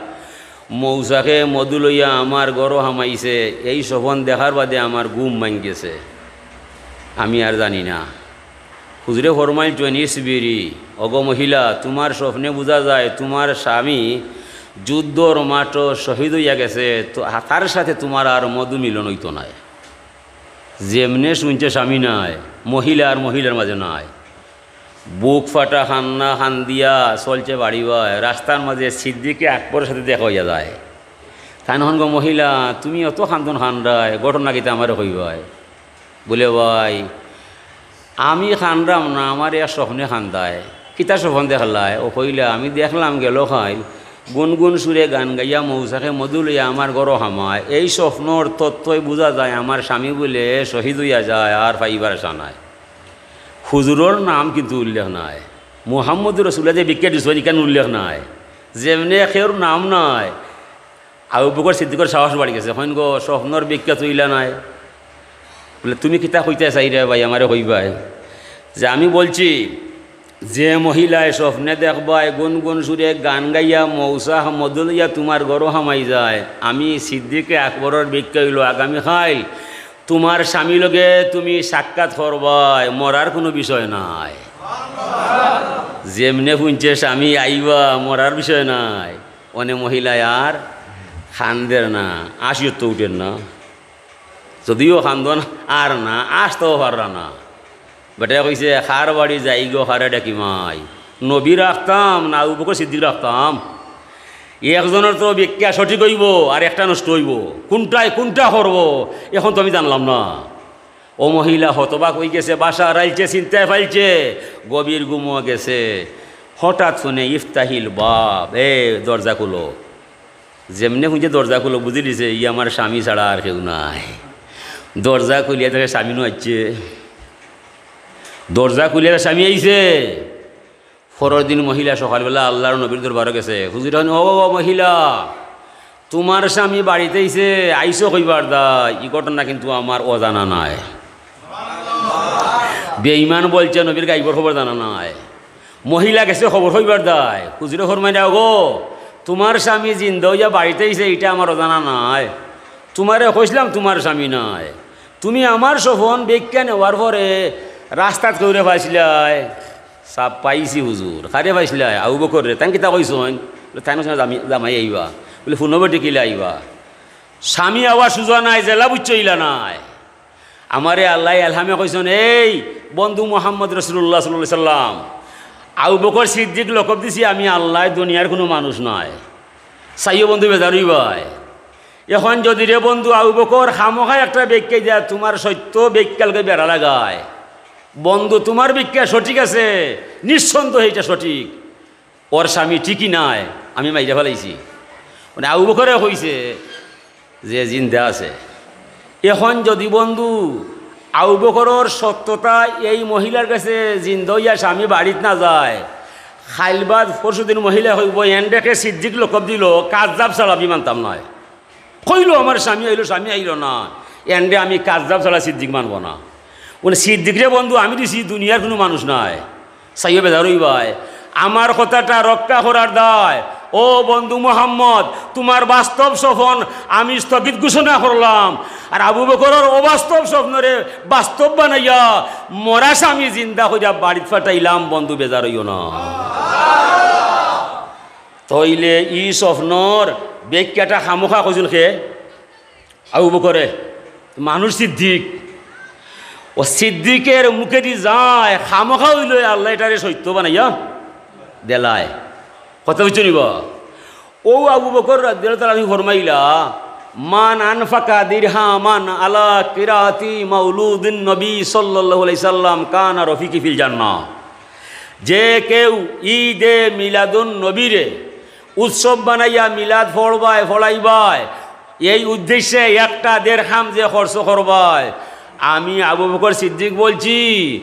মৌচাকে মধু লইয়া আমার ঘরো হামাইছে। এই স্বপন দেখার বাদে আমার ঘুম ভাঙ্গি গেছে, আমি আর জানি না।" হুজুরে ফরমাইছইন, "ইসবিরি, ওগো মহিলা, তুমার স্বপ্নে বুঝা যায় তুমার স্বামী যুদ্ধর মাঠো শহীদ অইয়া গেছে, তো তার সাথে তুমার আর মধু মিলন অইতো নায়।" যেমনে শুনছে স্বামী নাই, মহিলা আর মহিলার মাঝে নাই, বুক ফাটা কান্না কান্দিয়া চলছে বাড়িবায়। রাস্তার মাঝে সিদ্দিকে আকবরর সাথে দেখা অইয়া যায়। তাইন কইন, "গো মহিলা, তুমি অত কান্দন কান্দায়, ঘটনা কিতা আমারে কইবায়?" বলে, "ভাই, আমি কান্দাম না, আমারে এক স্বপ্নে কান্দায়।" "কিতা স্বপন দেখলায়?" ও কইলা, "আমি দেখলাম গেল কাইল গুনগুন সুরে গান গাইয়া মৌচাকে মধু লইয়া আমার ঘরো হামায়। এই স্বপ্নর তত্ত্বই বুঝা যায় আমার স্বামী বুলে শহীদ অইয়া যায়, আর পাইবার আশা নাই।" হুজুরর নাম কিন্তু উল্লেখ নাই। মুহাম্মদুর রাসূলুল্লাহ যে ব্যাখ্যা দিছইন, ইখান উল্লেখ নাই। যেমনে কেউর নাম নাই, আবু বকর সিদ্দিকর সাহস বাড়ি গেছে। কইন, "গো, স্বপ্নর ব্যাখ্যা তো ইলা নায়।" বলে, "তুমি কিতা কইতায় চাইরায় ভাই, আমারে কইবায়?" যে আমি বলছি, যে মহিলায় স্বপ্নে দেখবায় গুনগুন সুরে গান গাইয়া মৌচাক মধু লইয়া তুমার ঘরো হামাই যায়, আমি সিদ্দিকে আকবরর ব্যাখ্যা অইলো, আগামী কাইল তুমার স্বামী লগে তুমি সাক্ষাৎ করবায়, মরার কুনু বিষয় নাই। যেমনে হুনছে স্বামী আইবা, মরার বিষয় নাই। অনে মহিলায় আর কান্দের না, আশিয়ত তো উঠের না। যদিও কান্দন আর না, আসতেও পাররা না। বেটায় কইছে, "কার বাড়ি যাই গো, কারে ডাকি মাই? নবী রাখতাম না আবু বকর সিদ্দিক রাখতাম? একজনর তো ব্যাখ্যা সঠিক অইবো, আর একটা নষ্ট অইবো। কুনটায় কুনটা করবো, এখন তো আমি জানলাম না।" ও মহিলা হতবাক অইগেছে, বাসা হারাইলছে, চিন্তায় ফাইলছে, গভীর ঘুমো গেছে। হঠাৎ হুনে, "ইফতাহিল বাব, এ দরজা খুলো।" যেমনে হুনছে দরজা খুলো, বুঝি দিছে, "ই আমার স্বামী ছাড়া আর কেউ নাই।" দরজা খুলিয়া দেখে স্বামী নু আইছে। দরজা খুলিয়া দেখে স্বামী আইছে। পরর দিন মহিলা সকালবেলা আল্লার নবীর দরবারো গেছে। হুজুরে কইন, "ও মহিলা, তুমার স্বামী বাড়িত আইছে, আইছো কইবার দায়, ই ঘটনা কিন্তু আমার অজানা নায়।" বেঈমান বলছে, নবীর গাইবর খবর জানা নাই। মহিলা গেছে খবর কইবার দায়। হুজুরে ফরমাইন, "ওগো, তুমার স্বামী জিন্দা অইয়া বাড়িত আইছে, ইটা আমার অজানা নায়। তুমারে কইছলাম তুমার স্বামী নায়। তুমি আমার স্বপন ব্যাখ্যা নেওয়ার পরে রাস্তাত কেউরে পাইছলায়?" "সাব পাইছি হুজুর।" "কারে পাইছলায়?" "আবু বকররে।" "তাইন কিতা কইছইন?" বলে, "তাইন কইছইন জামি-, জামাই আইবা।" বলে, "কুনু বেটি কিলা আইবা?" স্বামী আওয়া সুজা নাই, যেলা বুঝছো ইলা নায়। আমারে আল্লায় এলহামে কইছইন, "এই বন্ধু মুহাম্মদ রাসূলুল্লাহ সাল্লাল্লাহু আলাইহি সাল্লাম, আবু বকর সিদ্দিক লকব দিছি আমি আল্লায়, দুনিয়ার কুনু মানুষ নায়।" চাইও বন্ধু বেজার অইবায়। এখন যদি রে বন্ধু আবু বকর খামোখা একটা ব্যাখ্যা দিয়া তুমার সত্য ব্যাখ্যার লগে বেড়া লাগায়, বন্ধু তুমার ব্যাখ্যা সঠিক আছে, নিঃসন্দেহে ইটা সঠিক, ওর স্বামী ঠিকই নায়, আমি মাইরা ফালাইছি। মানে আবু বকরে কইছে যে জিন্দা আছে। এখন যদি বন্ধু আবু বকরর সত্যতা এই মহিলার গেছে জিন্দা অইয়া স্বামী বাড়িত না যায়, কাইল বাদ পরশু দিন মহিলায় কইবো, "এনরে কে সিদ্দিক লকব দিলো, কাজ্জাব ছাড়া আমি মানতাম নায়।" কইলো, "আমার স্বামী আইলো, স্বামী আইলো না, এনরে আমি কাজ্জাব ছাড়া সিদ্দিক মানবো না।" মানে সিদ্দিকরে বন্ধু আমি দিছি, দুনিয়ার কুনু মানুষ নায়। চাইও বেজার অইবায়। আমার কথাটা রক্ষা করার দায়। ও বন্ধু মোহাম্মদ, তুমার বাস্তব স্বপন আমি স্থগিত ঘোষণা করলাম। আর আবু বকরর অবাস্তব স্বপ্নরে বাস্তব বানাইয়া মরা স্বামী জিন্দা কইরা বাড়িত ফাটাইলাম। বন্ধু বেজার অইও না। তাইলে ই স্বপ্নর ব্যাখ্যাটা খামোখা কইছইন কে? আবু বকরে। মানুষ সিদ্দিক। ও সিদ্দিকের মুখেদি যায়, খামোখা অইলো আল্লায় ইটারে সত্য বানাইয়া দিলায়। কথা বুঝছো নি বা? ও আবু বকর রাদিয়াল্লাহু তাআলা আনহু ফরমাইলা, "মান আনফাকা দিরহামান আলা কিরাতি মাউলুদিন নবী সাল্লাল্লাহু আলাইহি সাল্লাম কানা রফিকি ফিল জান্নাহ।" যে কেউ ঈদে মিলাদুন নবীরে উৎসব বানাইয়া মিলাদ পড়বায়, পড়াইবায়, এই উদ্দেশ্যে একটা দেড়হাম যে খরচ করবায়, আমি আবু বকর সিদ্দিক বলছি,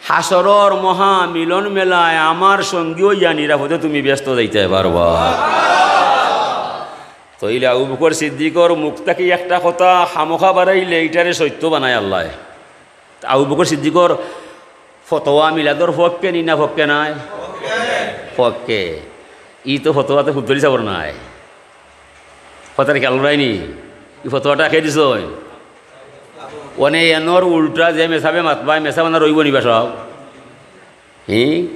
হাশরর মহা মিলন মেলায় আমার সঙ্গী অইয়া নিরাপদে তুমি বেহেস্তো যাইতায় পারবা। তইলে আবু বকর সিদ্দিকর মুখ থাকি একটা কথা খামোখা বারাইলে ইটারে সত্য বানায় আল্লায়। আবু বকর সিদ্দিকর ফতোয়া মিলাদর পক্ষে নি না পক্ষে নায়? পক্ষে। ই তো ফতোয়াতে ফুলতলি সাবর নায়। কথাটা খেয়াল রাখইন নি? ই ফতোয়াটা কে দিছইন? অনে এনর উল্টা যে মেসাবে মাতবায়, মেসাব আনা রইবো নি বা সব? হি?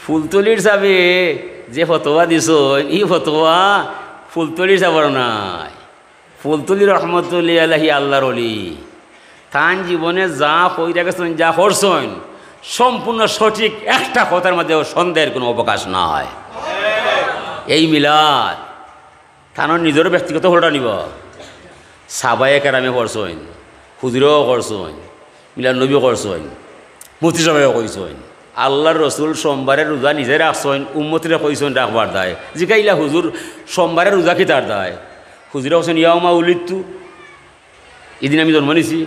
ফুলতলির সাবে যে ফতোয়া দিছইন, ই ফতোয়া ফুলতলির সাবর নায়। ফুলতলি রহমতুল্লাহি আলাইহি আল্লাহর ওলি। তান জীবনে যা কইরা গেছইন, যা করছইন, সম্পূর্ণ সঠিক, একটা কথার মাঝেও সন্দেহের কোনো অবকাশ নাই। এই মিলাদ, তানর নিজেরও ব্যক্তিগত হলটা নিবা। সাহাবায়ে কেরামে করছইন, হুজুরেও করছইন, মিলাদ নবী করছইন, মুফতি সাহেবেও কইছইন। আল্লাহর রসুল সোমবারে রোজা নিজে রাখছইন, উম্মতরে কইছইন রাখবার দায়। জিকাইলা, "হুজুর, সোমবারে রোজা কিতার দায়?" হুজুরে কইছইন, "ইয়াউমা উলিদতু, ইদিন আমি জন্ম নিছি।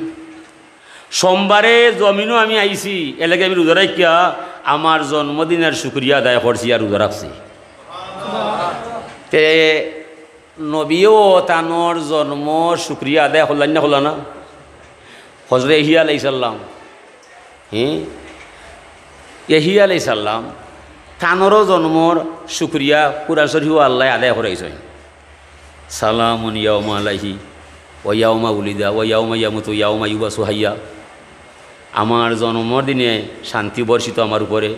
সোমবারে জমিনো আমি আইছি, এরলাগি আমি রোজা রাখিয়া আমার জন্মদিনের শুকরিয়া আদায় করছি আর রোজা রাখছি।" তে নবীও তানর জন্মর শুকরিয়া আদায় করলা নি না করলা না? হজরত ইয়াহিয়া আলাইহিস সালাম, হি, ইয়াহিয়া আলাইহিস সালাম, তানরও জন্মর শুকরিয়া কুরআন শরীফো আল্লায় আদায় করাইছইন। সালামুন ইয়াউমা আলাইহি ওয়া ইয়াউমা উলিদা ওয়া ইয়াউমা ইয়ামুতু ওয়া ইয়াউমা ইউবাসু হাইয়া। আমার জন্মর দিনে শান্তি বর্ষিত আমার উপরে,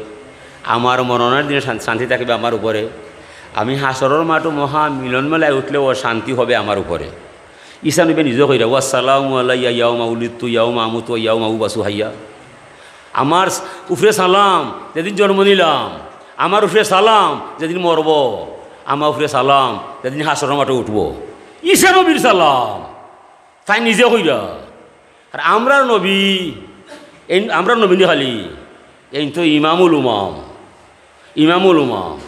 আমার মরণের দিনে শান-, শান্তি থাকিবে আমার উপরে, আমি হাশরর মাঠো মহা মিলন মেলায় উঠলেও শান্তি হবে আমার উপরে। ঈসা নবী নিজে কইরা, "ওয়াসসালামু আলাইয়া ইয়াউমা উলিদতু ইয়াউমা আমুতু ওয়া ইয়াউমা উবাসু হাইয়া।" আমার উপরে সালাম যেদিন জন্ম নিলাম, আমার উপরে সালাম যেদিন মরব, আমার উপরে সালাম যেদিন হাশরর মাঠো উঠব। ঈসা নবীর সালাম, তাইন নিজে কইরা। আর আমরার নবী, এই আমরার নবী নি খালি, এইন তো ইমামুল উমাম, ইমামুল উমাম।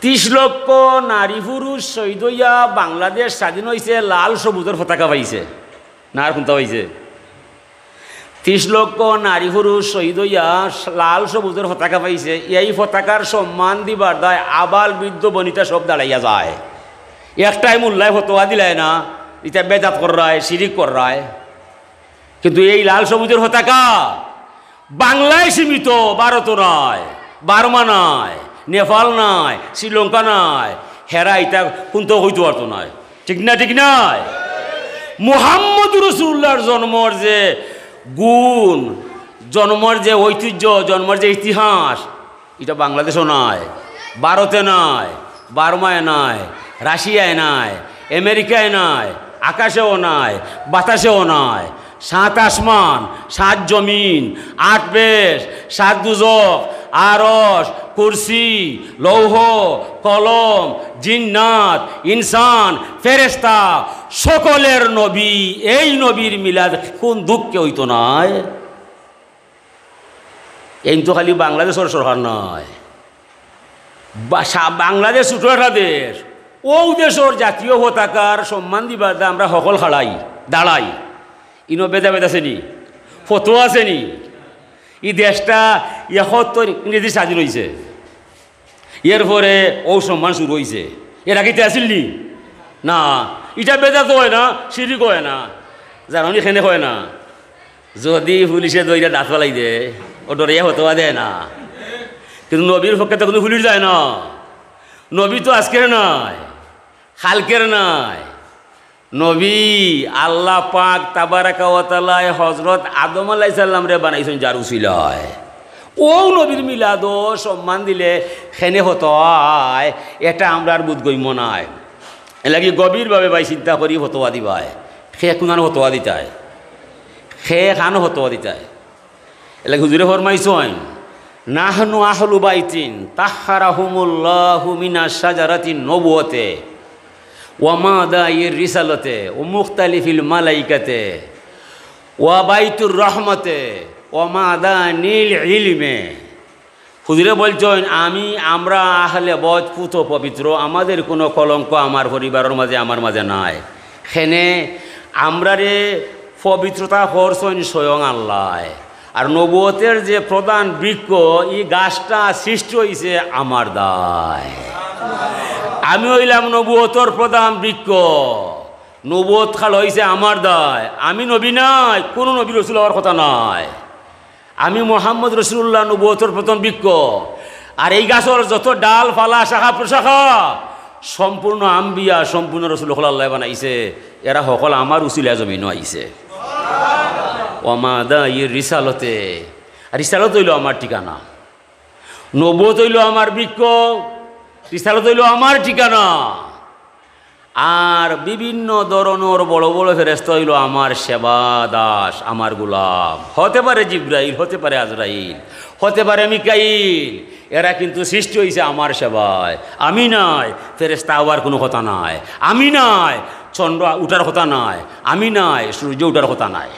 ত্রিশ লক্ষ নারী পুরুষ শহীদ অইয়া বাংলাদেশ স্বাধীন অইছে, লাল সবুজর পতাকা পাইছে। না আর কুনটা পাইছে? ত্রিশ লক্ষ নারী পুরুষ শহীদ অইয়া লাল সবুজর পতাকা পাইছে। এই পতাকার সম্মান দিবার দায় আবাল বৃদ্ধ বনিতা সব দাঁড়াইয়া যায়। একটাই মোল্লায় ফতোয়া দিলায় না, ইতা বেদাত কররায়, শিরিক কররায়। কিন্তু এই লাল সবুজর পতাকা বাংলায় সীমিত, ভারত নায়, বার্মা নায়, নেপাল নায়, শ্রীলঙ্কা নায়, হেরা ইতা কুনটাও কইতো পারতো নায়। ঠিক না, ঠিক নায়? মুহাম্মদ রসুল্লাহর জন্মর যে গুণ, জন্মর যে ঐতিহ্য, জন্মর যে ইতিহাস, ইটা বাংলাদেশও নায়, ভারতে নায়, বার্মায় নায়, রাশিয়ায় নায়, আমেরিকায় নায়, আকাশেও নায়, বাতাসেও নায়। সাত আসমান, সাত জমিন, আট বেহেশত, সাত দুজখ, আরশ, কুরসি, লৌহ, কলম, জিন্নাত, ইনসান, ফেরেশতা, সকলের নবী। এই নবীর মিলাদ কুন দুঃখে অইতো নায়? এইন তো খালি বাংলাদেশর সরকার নায়, বা-, সা-, বাংলাদেশ ছোট একটা দেশ, অউ দেশর জাতীয় পতাকার সম্মান দিবার দায় আমরা হকল খাড়াই, দাঁড়াই। ইনো ভেদাভেদ আছে নি? ফতোয়া আছে নি? ই দেশটা একাত্তর ইংরেজি স্বাধীন অইছে, এরপরে অউ সম্মান শুরু অইছে। এর আগে ইতা আছিল নি? না। ইটা বেদাত অয় না, শিরিক অয় না, জানো নি কেনে অয় না? যদি পুলিশে ধরিয়া দাঁত ফালাই দে, অউ ডরাইয়া ফতোয়া দেয় না। কিন্তু নবীর পক্ষে তো কুনু পুলিশ যায় না। নবী তো আজকের নায়, কালকের নায়। নবী আল্লাহ পাক তাবারাকা ওয়া তাআলায় হযরত আদম আলাইহিস সালামরে বানাইছইন যার উসিলায়। অউ নবীর মিলাদো সম্মান দিলে কেনে ফতোয়া অয়, ইটা আমরার বোধগম্য নায়। এরলাগি গভীরভাবে ভাই চিন্তা করি ফতোয়া দিবায়। কে কুনানো ফতোয়া দিতায়, কে কানো ফতোয়া দিতায়। এরলাগি হুজুরে ফরমাইছইন, নাহনু আহলু বাইতিন তাহহারাহুমুল্লাহু মিনা শাজারাতিন নবুয়তে ওয়া মাদাইর রিসালতে ওয়া মুখতালিফিল মালাইকাতে ওয়া বাইতুর রহমতে ওয়া মাদানিল ইলমে। হুজুরে বলছেন, আমি, আমরা আহলে বয়ত পুত পবিত্র, আমাদের কোনো কলঙ্ক আমার পরিবারের মাঝে, আমার মাঝে নাই। কেনে আমরারে পবিত্রতা করছইন স্বয়ং আল্লায়। আর নবুয়তের যে প্রধান বৃক্ষ, ই গাছটা সৃষ্টি হইছে আমার দায়। আমি হইলাম নবুয়তর প্রধান বৃক্ষ, নবুয়ত খাড়া হইছে আমার দায়। আমি নবী নাই, কোনো নবী রসুল হওয়ার কথা নাই। আমি মোহাম্মদ রসুল্লাহ নবুয়তর প্রথম বৃক্ষ। আর এই গাছর যত ডাল, পালা, শাখা, প্রশাখা, সম্পূর্ণ আম্বিয়া, সম্পূর্ণ রসুল হকল আল্লায় বানাইছে। এরা হকল আমার উসিলায় জমিনো আইছে। ওয়া মাদাইর রিসালতে, আর রিসালত হইল আমার ঠিকানা। নবুয়ত হইল আমার বৃক্ষ, রিসালত হইল আমার ঠিকানা। আর বিভিন্ন ধরনর বড় বড় ফেরেশতা হইল আমার সেবা দাস, আমার গোলাম। হতে পারে জিব্রাইল, হতে পারে আজরাইল, হতে পারে মিকাইল, এরা কিন্তু সৃষ্টি হইছে আমার সেবায়। আমি নাই, ফেরেশতা হওয়ার কোনো কথা নাই। আমি নাই, চন্দ্র উঠার কথা নাই। আমি নাই, সূর্য উঠার কথা নাই।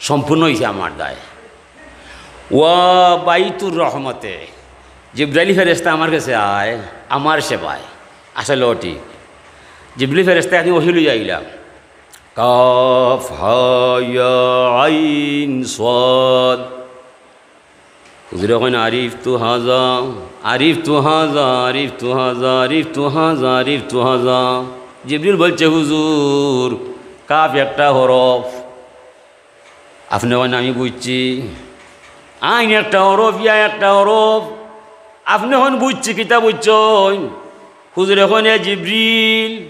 সম্পূর্ণ হইছে আমার দায়। ওয়া বাইতুর রহমতে, জিব্রাইল ফেরেশতা আমার কাছে আয়, আমার সেবায়। আসলে ঠিক, জিব্রাইল ফেরেশতা একদিন ওহী লইয়া আইলা, কাফ হা ইয়া আইন সাদ। হুজুরে কইন, আরিফতু হাজা, আরিফতু হাজা, আরিফতু হাজা, আরিফতু হাজা, আরিফতু হাজা। জিব্রাইল বলছে, হুজুর, কাফ একটা হরফ। আপনে কইন, আমি বুঝছি। আইন একটা হরফ, ইয়া একটা হরফ। আপনে কইন, বুঝছি, কিতা বুঝছইন? হুজুরে কইন, এ জিব্রিল,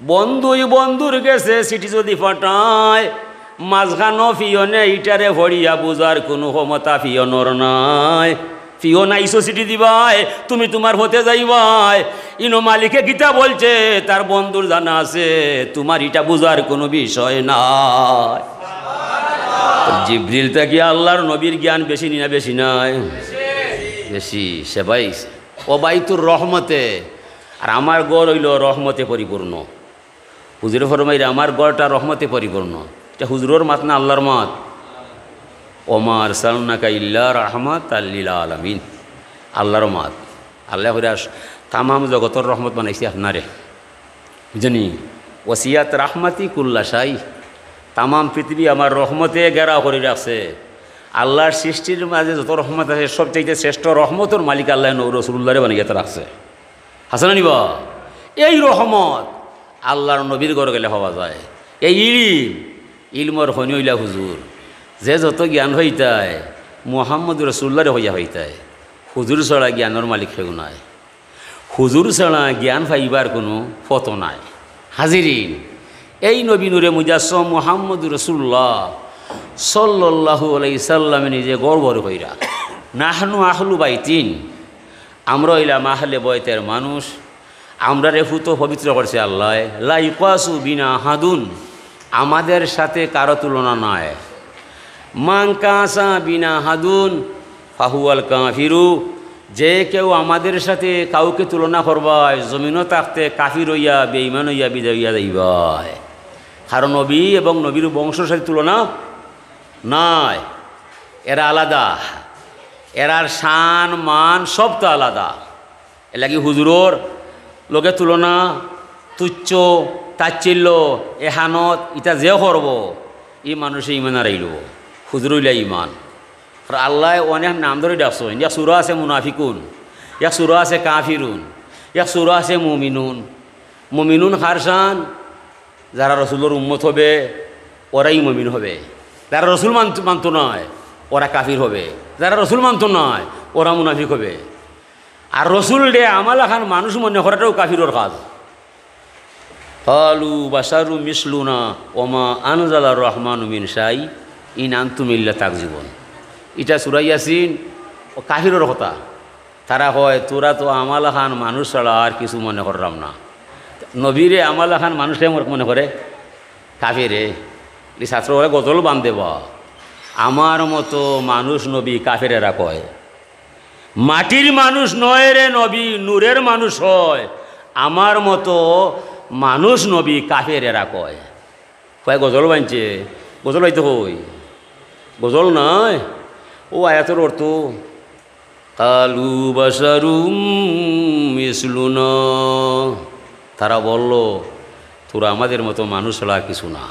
বন্ধুই বন্ধুর গেছে চিঠি যদি পাঠায়, মাঝখানো পিয়নে ইটারে পড়িয়া বুঝার কুনু ক্ষমতা পিয়নর নাই। পিয়ন আইছো চিঠি দিবায়, তুমি তুমার পথে যাইবায়। ইনো মালিকে কিতা বলছে, তার বন্ধুর জানা আছে, তুমার ইটা বুঝার কুনু বিষয় নাই। জিব্রিল থাকি আল্লার নবীর জ্ঞান বেশি নি না বেশি নায়? বেশি। সেবাই ওয়া বাইতুর রহমতে, আর আমার ঘর অইলো রহমতে পরিপূর্ণ। হুজুরে ফরমাইরা, আমার ঘরটা রহমতে পরিপূর্ণ। ইটা হুজুরর মাত না আল্লার মাত? ওমা আরসালনাকা ইল্লা রাহমাতাল লিল আলামিন। আল্লার মাত। আল্লায় কইরা তামাম জগতর রহমত বানাইছি আপনারে। বুঝছনি? ওয়াসিআত রাহমাতি কুল্লা শাই। তামাম পৃথিবী আমার রহমতে ঘেরাও করি রাখছে। আল্লার সৃষ্টির মাঝে যত রহমত আছে, সবচাইতে শ্রেষ্ঠ রহমতর মালিক আল্লায় নবী রসুলুল্লাহরে বানাইয়া তো রাখছে। হাছা না নি বা? এই রহমত আল্লার নবীর ঘরো গেলে পাওয়া যায়। এই ইলিম, ইলমর খনি অইলা হুজুর। যে যত জ্ঞান পাইতায়, মুহাম্মদ রসুলুল্লাহরে কইয়া পাইতায়। হুজুর ছাড়া জ্ঞানর মালিক কেউ নাই। হুজুর ছাড়া জ্ঞান পাইবার কুনু পথ নাই। হাজিরিন, এই নবী নূরে মুজাসসম মুহাম্মদুর রাসূলুল্লাহ সাল্লাল্লাহু আলাইহি সাল্লামে নিজে গর্বর কইরা, "নাহনু আহলু বাইতিন", আমরা অইলাম আহলে বয়তের মানুষ, আমরারে পুত পবিত্র করছে আল্লায়। "লা ইউকাসু বিনা আহাদুন", আমাদের সাথে কারো তুলনা নাই। "মান কাসা বিনা আহাদুন ফাহুয়াল কাফিরু", যে কেউ আমাদের সাথে কাউকে তুলনা করবায়, জমিনো থাকতে কাফির অইয়া, বেঈমান অইয়া বিদায় অইয়া যাইবায়। কারণ নবী এবং নবীর বংশর সাথে তুলনা নাই, এরা আলাদা, এরার শান মান সব তো আলাদা। এরলাগি হুজুরর লগে তুলনা, তুচ্ছ, তাচ্ছিল্য, এহানত, ইতা যে করবো, ই মানুষে ইমান হারাইলো। হুজুর অইলা ইমান। আর আল্লায় অনেক নাম ধরি ডাকছইন। এক সুরা আছে মুনাফিকুন, এক সুরা আছে কাফিরুন, এক সুরা আছে মুমিনুন। মুমিনুন কার শান? যারা রসুলর উম্মত হবে, ওরাই মুমিন হবে। যারা রসুল মানত-, মানতো নায়, ওরা কাফির হবে। যারা রসুল মানতো নায়, ওরা মুনাফিক হবে। আর রসুলরে আমালাখান মানুষ মনে করাটাও কাফিরর কাজ। কালু বাশারু মিসলুনা ওমা আনজালার রহমানু মিন শাই ইন আনতুম ইল্লা তাকজিবুন। ইটা সুরা ইয়াসিন, ও কাফিরর কথা। তারা কয়, "তোরা তো আমালাখান মানুষ ছাড়া আর কিছু মনে কররাম না।" নবীরে আমালাখান মানুষে মনে করে, কাফেরে। এই ছাত্র ওরা গজল বান্ধে বা, "আমার মতো মানুষ নবী কাফেরেরা কয়।" মাটির মানুষ নয় রে নবী, নূরের মানুষ হয়। আমার মতো মানুষ নবী, কাফেরেরা কয়। কয় গজল বানছে, গজল বাইতে কই? গজল নায়। ও আয়াতর অর্থ, "কালু বাশারুম মিসলুনা।" তারা বলল, "তোরা আমাদের মতো মানুষ ছাড়া কিছু না।"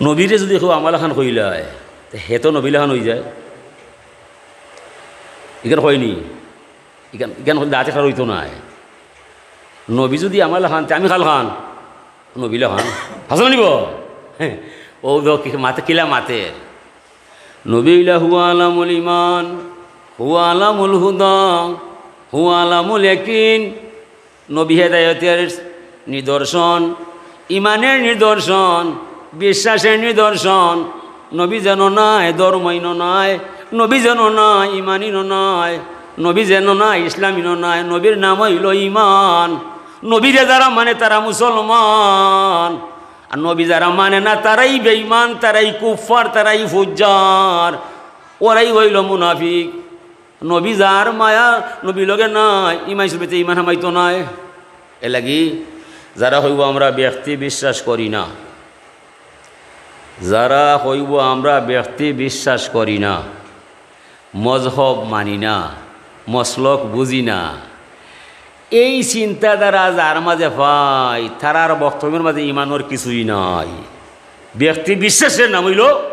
নবীরে যদি কেউ আমার লাখান কইলায়, তে হে তো নবী লাখান অইযায়। ইখান কয়নি? ইখান, ইখান কইলে দাঁতে খার অইতো নায়। নবী যদি আমার লাখান, তে আমি কার লাখান? নবী লাখান। হাছা না নি বা? হে, অউ দেখো কি মাতে, কিলা মাতের। নবী অইলা হুয়া আলামুল ইমান, হুয়া আলামুল হুদা, হুয়া আলামুল ইয়াকিন। নবী হেদায়েতের নিদর্শন, ইমানের নিদর্শন, বিশ্বাসের নিদর্শন। নবী যেন নায়, ধর্মইন নায়। নবী যেন নায়, ইমানইন নায়। নবী যেন নায়, ইসলামইন নায়। নবীর নাম অইলো ইমান। নবীরে যারা মানে, তারা মুসলমান। আর নবী যারা মানে না, তারাই বেঈমান, তারাই কুফফার, তারাই ফুজ্জার, ওরাই অইলো মুনাফিক। নবী যার মায়া, নবী লগে নাই, ইমান হিসাবে ইমান হামাইতো নায়। এরলাগি যারা কইবো আমরা ব্যক্তি বিশ্বাস করি না, যারা কইবো আমরা ব্যক্তি বিশ্বাস করি না, মজহব মানি না, মসলক বুঝি না, এই চিন্তাধারা যার মাঝে পাই, তারার বক্তব্যর মাঝে ইমানর কিছুই নাই। ব্যক্তি বিশ্বাসের নাম অইলো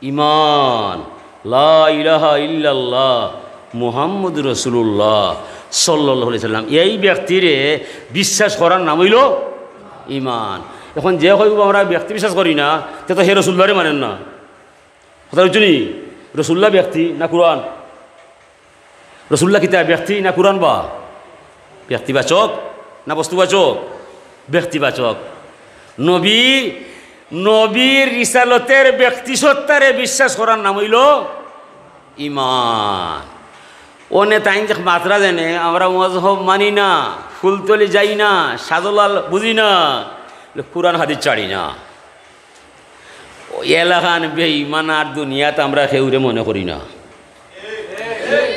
ইমান। লা ইলাহা ইল্লাল্লাহ মুহাম্মদুর রাসূলুল্লাহ সাল্লাল্লাহু আলাইহি সাল্লাম। এই ব্যক্তিরে বিশ্বাস করার নাম অইলো ইমান। এখন যে কইবো আমরা ব্যক্তি বিশ্বাস করি না, তে তো হে রসুল্লাহরে মানের না। কথা বুঝছো নি? রসুল্লাহ ব্যক্তি না কুরআন? রসুল্লাহ কিতা ব্যক্তি না কুরআন বা? ব্যক্তিবাচক না বস্তুবাচক? ব্যক্তিবাচক। নবী, নবীর রিসালতের ব্যক্তিসত্তারে বিশ্বাস করার নাম অইলো ইমান। অনে তাইন যে মাতরা যেনে, আমরা মজহব মানি না, ফুলতলি যাই না, শাহজালাল বুঝি না, কুরআন হাদিস ছাড়ি না। এলাখান বেঈমান আর দুনিয়াত আমরা কেউরে মনে করি না।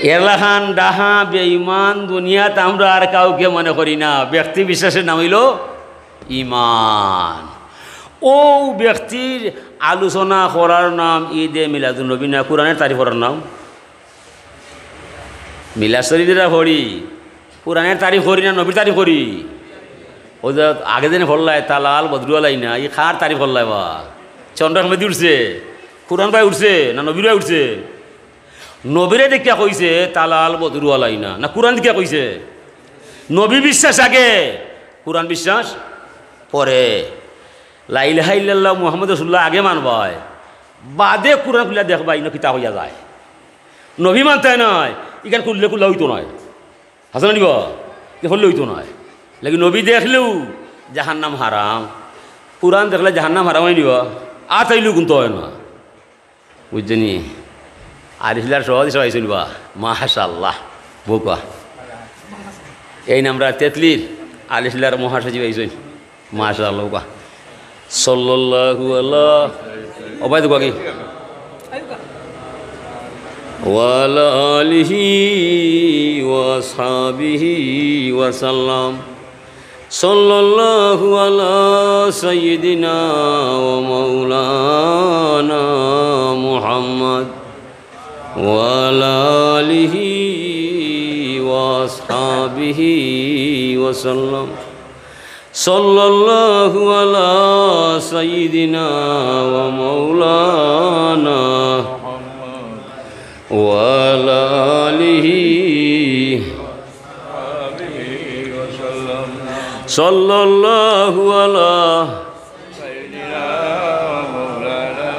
এলাখান ডাহা বেঈমান দুনিয়াত আমরা আর কাউকে মনে করি না। ব্যক্তি বিশ্বাসের নাম অইলো ইমান। অউ ব্যক্তির আলোচনা করার নাম ঈদে মিলাদুন নবী না, কুরআনের তারিফ করার নাম? মিলাদ শরীফ যেরা পড়ি, কুরআনের তারিফ করি না নবীর তারিফ করি? অউ যে আগে যেনে পড়লায় তালাল বদরু আলাইনা, ই কার তারিফ করলায় বা? চন্দ্র আহমেদি উঠছে, কুরআন বায় উঠছে না নবীর বায় উঠছে? নবীরে দেখিয়া কইছে তালাল বদরু আলাইনা, না কুরআন দেখিয়া কইছে? নবী বিশ্বাস আগে, কুরআন বিশ্বাস পরে। লা ইলাহা ইল্লাল্লাহ মুহাম্মদ রাসূলুল্লাহ আগে মানবায়, বাদে কুরআন খুলিয়া দেখবায় ইনো কিতা কইয়া যায়। নবী মানতায় নায়, ইখান খুললে খুলা অইতো নায়। হাছা না নি বা? ইখান খুললে অইতো নায়। লেকিন নবী দেখলেউ জাহান্নাম হারাম, কুরআন দেখলে জাহান্নাম হারাম অয়নি বা? আর তাইলেউ কুন্তা অয় না। বুঝছো নি? আলিশিলার সভাপতি সাব আইছইন বা, মাশাআল্লাহ, বউক্কা। এইন আমরার তেতলির আলিশিলার মহাসচিব আইছইন, মাশাআল্লাহ, বউক্কা। সাল্লাল্লাহু আলা, ও ভাই, দেখো আগে। ওয়া আলা আলিহি ওয়া আসহাবিহি ওয়া সাল্লাম। সাল্লাল্লাহু আলা সাইয়্যিদিনা ওয়া মাওলানা মুহাম্মদ ওয়া আলা আলিহি ওয়া আসহাবিহি ওয়া সাল্লাম। সাল্লাল্লাহু আলা সাইয়্যিদিনা ওয়া মাওলানা ওয়া আলা আলিহি সাল্লাল্লাহু আলা সাইয়্যিদিনা ওয়া মাওলানা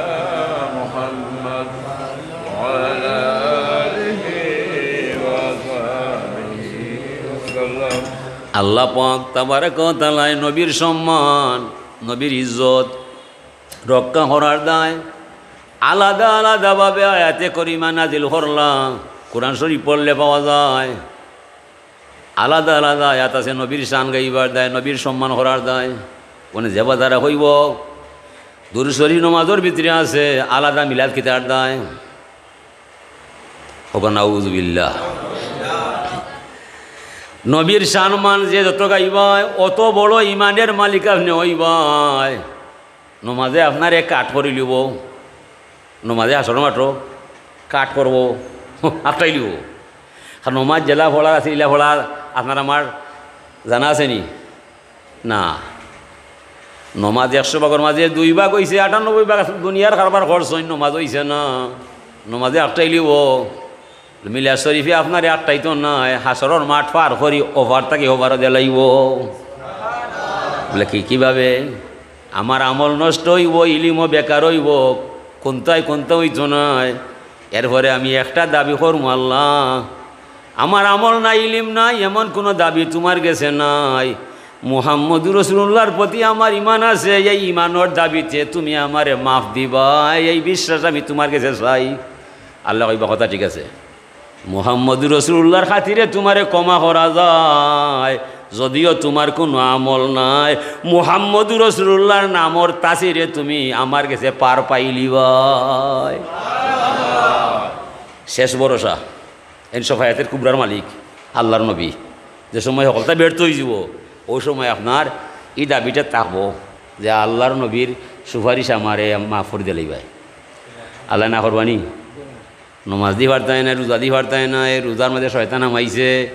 মুহাম্মদ ওয়া আলা আলিহি ওয়া সাহবিহি ওয়া সাল্লাম। আল্লাহ পাক তাবারাক ওয়া তাআলায় নবীর সম্মান, নবীর ইজ্জত রক্ষা করার দায় আলাদা আলাদাভাবে আয়াতে করিমা নাজিল করলা। কোরআন শরীফ পড়লে পাওয়া যায়, আলাদা আলাদা আয়াত আছে নবীর শান গাইবার দায়, নবীর সম্মান করার দায়। মানে যেবা তারা কইবো, দুরূদ শরীফ নমাজর ভিতরে আছে, আলাদা মিলাদ কিতার দায়। ওখানে আউযুবিল্লাহ। নবীর শান মান যে যত গাইবায়, অত বড় ইমানের মালিক আপনে অইবায়। নমাজে আপনারে কাট করিলিবো, নমাজে হাশর মাঠো কাট করবো, আটকাইলিবো। আর নমাজ যেলা পড়ার আছে, ইলা পড়ার আপনার আমার জানা আছে নি? না। নমাজ একশো ভাগর মাঝে দুই ভাগ অইছে, আটানব্বই ভাগ আছে দুনিয়ার কারবার করছইন, নমাজ অইছে না। নমাজে আটকাইলিবো। মিলাদ শরীফে আপনারে আটকাইতো নায়, হাশরর মাঠ পার করি ওপার থাকি ওপারো দিলাইবো। বলে, "কি, কিভাবে?" "আমার আমল নষ্ট অইবো, ইলিমও বেকার অইবো, কুন্তায় কুন্তা অইতো নায়। এরপরে আমি একটা দাবি করমু, আল্লাহ, আমার আমল নাই, ইলিম নাই, এমন কুনু দাবি তুমার গেছে নাই। মুহাম্মদুর রাসূলুল্লাহর প্রতি আমার ইমান আছে, এই ইমানর দাবিতে তুমি আমারে মাফ দিবায়, এই বিশ্বাস আমি তুমার গেছে চাই।" আল্লায় কইবা, "কথা ঠিক আছে, মুহাম্মদুর রাসূলুল্লাহর খাতিরে তুমারে ক্ষমা করা যায়, যদিও তুমার কুনু আমল নাই, মুহাম্মদুর রাসূলুল্লাহর নামর তাসিরে তুমি আমার গেছে পার পাইলিবায়।" শেষ ভরসা। এইন শফায়াতের কুবরার মালিক আল্লাহর নবী। যে সময় হকলতা ব্যর্থ অইযিবো, অউ সময় আপনার ই দাবিটা থাকবো যে আল্লাহর নবীর সুপারিশ আমারে মাফ করি দিলাইবায়। আল্লায় না করবা নি? নমাজ দি পারতায় নায়, রোজা দি পারতায় নায়, রোজার মাঝে শয়তান হামাইছে,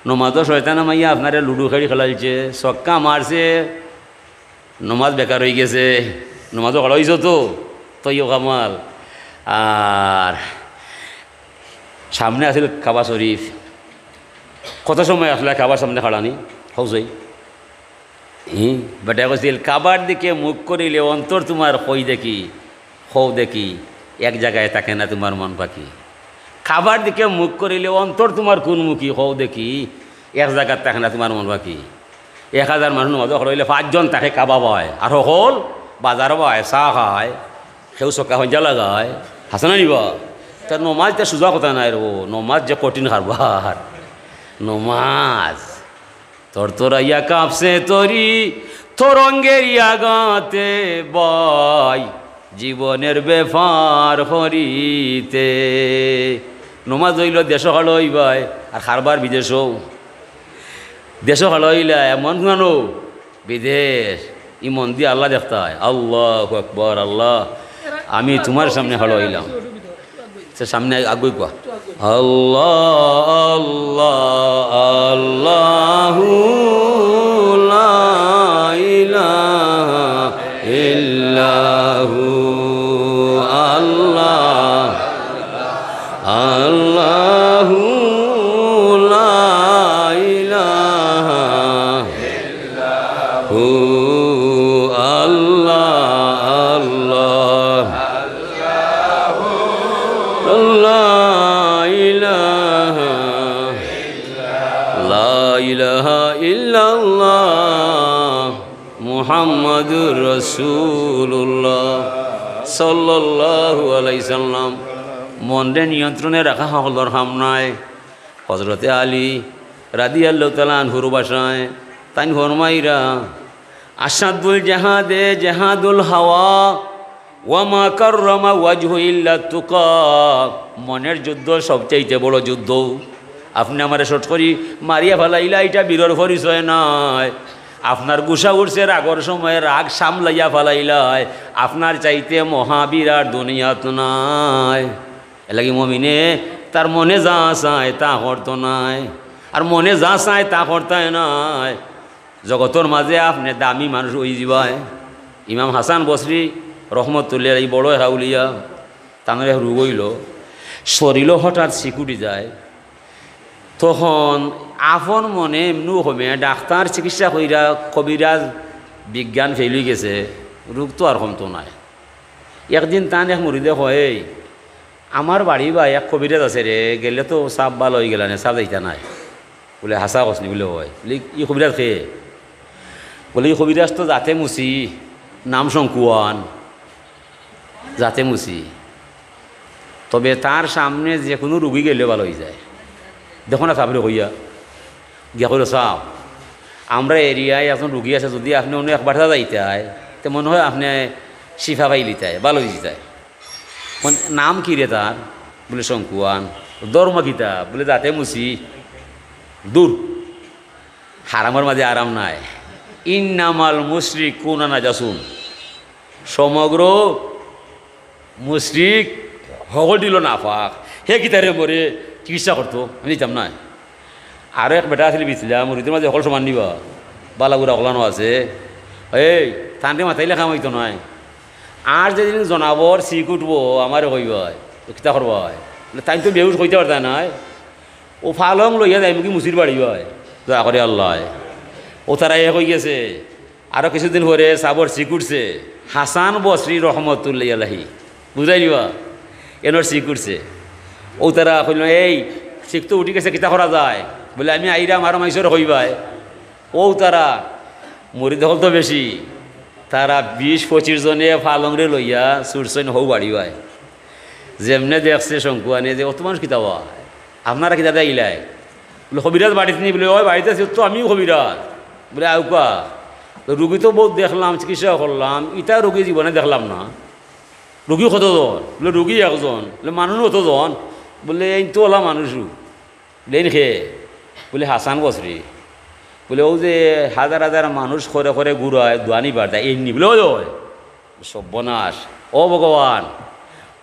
নমাজও শয়তান হামাইয়া আপনারে লুডু খেলি খেলাইছে, ছক্কা মারছে, নমাজ বেকার অইগেছে, নমাজও খাড়া অইছো তো, তইও কামাল। আর সামনে আছিল কাবা শরীফ, কত সময় আসলে কাবার সামনে খাড়ানি? হউজই। হুম, বেটায় কইছিল, "কাবার দিকে মুখ করিলে অন্তর তুমার কই দেখি, কও দেখি, এক জাগায় থাকে না তুমার মন পাখি।" কাবার দিকে মুখ করিলে অন্তর তুমার কুন মুখী, কও দেখি, এক জাগাত থাকে না তুমার মন পাখি। এক হাজার মানুষ নমাজো খাড়া অইলে পাঁচজন থাকে কাবা বায়, আর হকল বাজার বায়, চা খায়, কেউ ছক্কা পঞ্জা লাগায়, হাছা না নি বা? তে নমাজ তে সুজা কথা নায় রে, নমাজ যে কঠিন কারবার, নমাজ। থরথরাইয়া কাঁপছে তরি, তরঙ্গের আঘাতে বাই, জীবনের ব্যাপার করিতে। নমাজ অইলো দেশো খাড়া অইবায়, আর কারবার বিদেশো। দেশো খাড়া অইলা এমন জানো, বিদেশ, ই মন দি আল্লাহ দেখতায়। আল্লাহু আকবার, আল্লাহ, আমি তুমার সামনে খাড়া অইলাম। সে সামনে আগুই কওয়া। আল্লাহ, আল্লাহ, আল্লাহু লা ইলাহা ইল্লাহু, আল্লাহ, আল্লাহু লা ইলাহা হু, আল্লাহ, আল্লাহ। লা ইলাহা, লা ইলাহা ইল্লাল্লাহ মুহাম্মাদুর রাসূলুল্লাহ সাল্লাল্লাহু আলাইহি সাল্লাম। মনরে নিয়ন্ত্রণে রাখা হকলর কাম নায়। হযরতে আলী রাদিয়াল্লাহু তাআলা আনহুর ভাষায় তাইন ফরমাইরা, "আশাদ্দুল জেহাদে জেহাদুল হাওয়া, ওয়া মা কাররামা ওয়াজহু ইল্লা তুকা।" মনের যুদ্ধ সবচাইতে বড় যুদ্ধ। আপনে আমারে শট করি মারিয়া ফালাইলা, ইটা বীরর পরিচয় নায়। আপনার গুসা উঠছে রাগর সময়, রাগ সামলাইয়া ফালাইলায়, আপনার চাইতে মহাবীর আর দুনিয়াত নাই। এরলাগি মমিনে তার মনে যা চায় তা করতো নায়, আর মনে যা চায় তা করতায় নায়। জগতর মাঝে আপনে দামি মানুষ অইযিবায়। ইমাম হাসান বসরি রহমতুল্লাহ আলাইহি বড় এক আউলিয়া, তানর এক রোগ অইলো, শরীলো হঠাৎ শিক উঠি যায়। তখন আপন মনে এমনু কমে ডাক্তার চিকিৎসা কইরা কবিরাজ বিজ্ঞান ফেইল অইগেছে, রোগ তো আর কমতো নায়। একদিন তান এক মুরিদে কয়, "এই, আমার বাড়ি বা এক কবিরাজ আছে রে, গেলে তো সাব ভালা অইগেলা নে, সাব যাইতা নায়।" বুলে, "হাছা কছনি?" বুলে, "অয়।" বুলে, "ই কবিরাজ কে?" বুলে, "ই কবিরাজ তো জাতে মুছি, নাম শঙ্কুয়ান, জাতে মুছি। তবে তার সামনে যে কুনু রুগী গেলে ভালা অইযায়। দেখো না সাবরে কইয়া।" গিয়া কইলো, "সাব, আমরা এরিয়ায় একজন রুগী আছে, যুদি আপনে অনো একবার যাইতায়, তে মনে অয় আপনে শিফা পাইলিতায়, ভালা অইযিতায়।" "নাম কিরে তার?" বুলে, "শঙ্কুয়ান।" ধর্ম কিতা? বলে, যাতে মুছি। দূর, হারামর মাঝে আরাম নাই। ইন্নামাল মুশরিকুনা নাজাসুন, সমগ্র মুশরিক হকলটি অইলো নাপাক। হে কিতারে মরে চিকিৎসা করতো, আমি নিতাম না। আরো এক বেটা আছিল বিছলা, মুরিদর মাঝে হকল সমান নিবা, বালা বুরা হকলানো আছে। এই, তানরে মাতাইলে কাম অইতো নায়। আর যেদিন জনাবর চিক উঠবো, আমারে কইবায়, তো কিতা করবায়? বলে, তাইন তো বেহুশ, কইতা পারতা নায়। ও ফালং লইয়া যাইমুগি মুছির বাড়ি বায়, দয়া করি আল্লায়। ও তারা এক অইগেছে। আরো কিছুদিন পরে সাবর চিক উঠছে, হাসান বসরি রহমতুল্লাহি আলাইহি, বুঝাই দিবা, এনর চিক উঠছে। ও তারা কইল, এই, চিক তো উঠি গেছে, কিতা করা যায়? বলে, আমি আইরাম, আরো মাইনষরে কইবায়। ও তারা, মুরিদ হকল তো বেশি, তারা বিশ পঁচিশ জনে ফালংরে লইয়া ছুটছইন হউ বাড়ি বায়। যেমনে দেখছে শঙ্কুয়ানে যে, অত মানুষ কিতা বা, আপনারা কিতা দেখিলায়? বলে, কবিরাজ বাড়িত নি? বলে, ওই বাড়িত আছি, তো আমিও কবিরাজ। বলে, আউক্কা। তো রুগী তো বউত দেখলাম, চিকিৎসা করলাম, ইতা রুগী জীবনে দেখলাম না। রুগী কতজন? বলে, রুগী একজন। বলে, মানুষ কতজন? বলে, এই তো অলা মানুষ। বলে, এইন কে? বলে, হাসান বসরি। বলে, অউ যে হাজার হাজার মানুষ করে করে ঘুরায়, দোয়া নিবার দেয়, এইন নি? বলে, ওই, ওই। সর্বনাশ। ও ভগবান,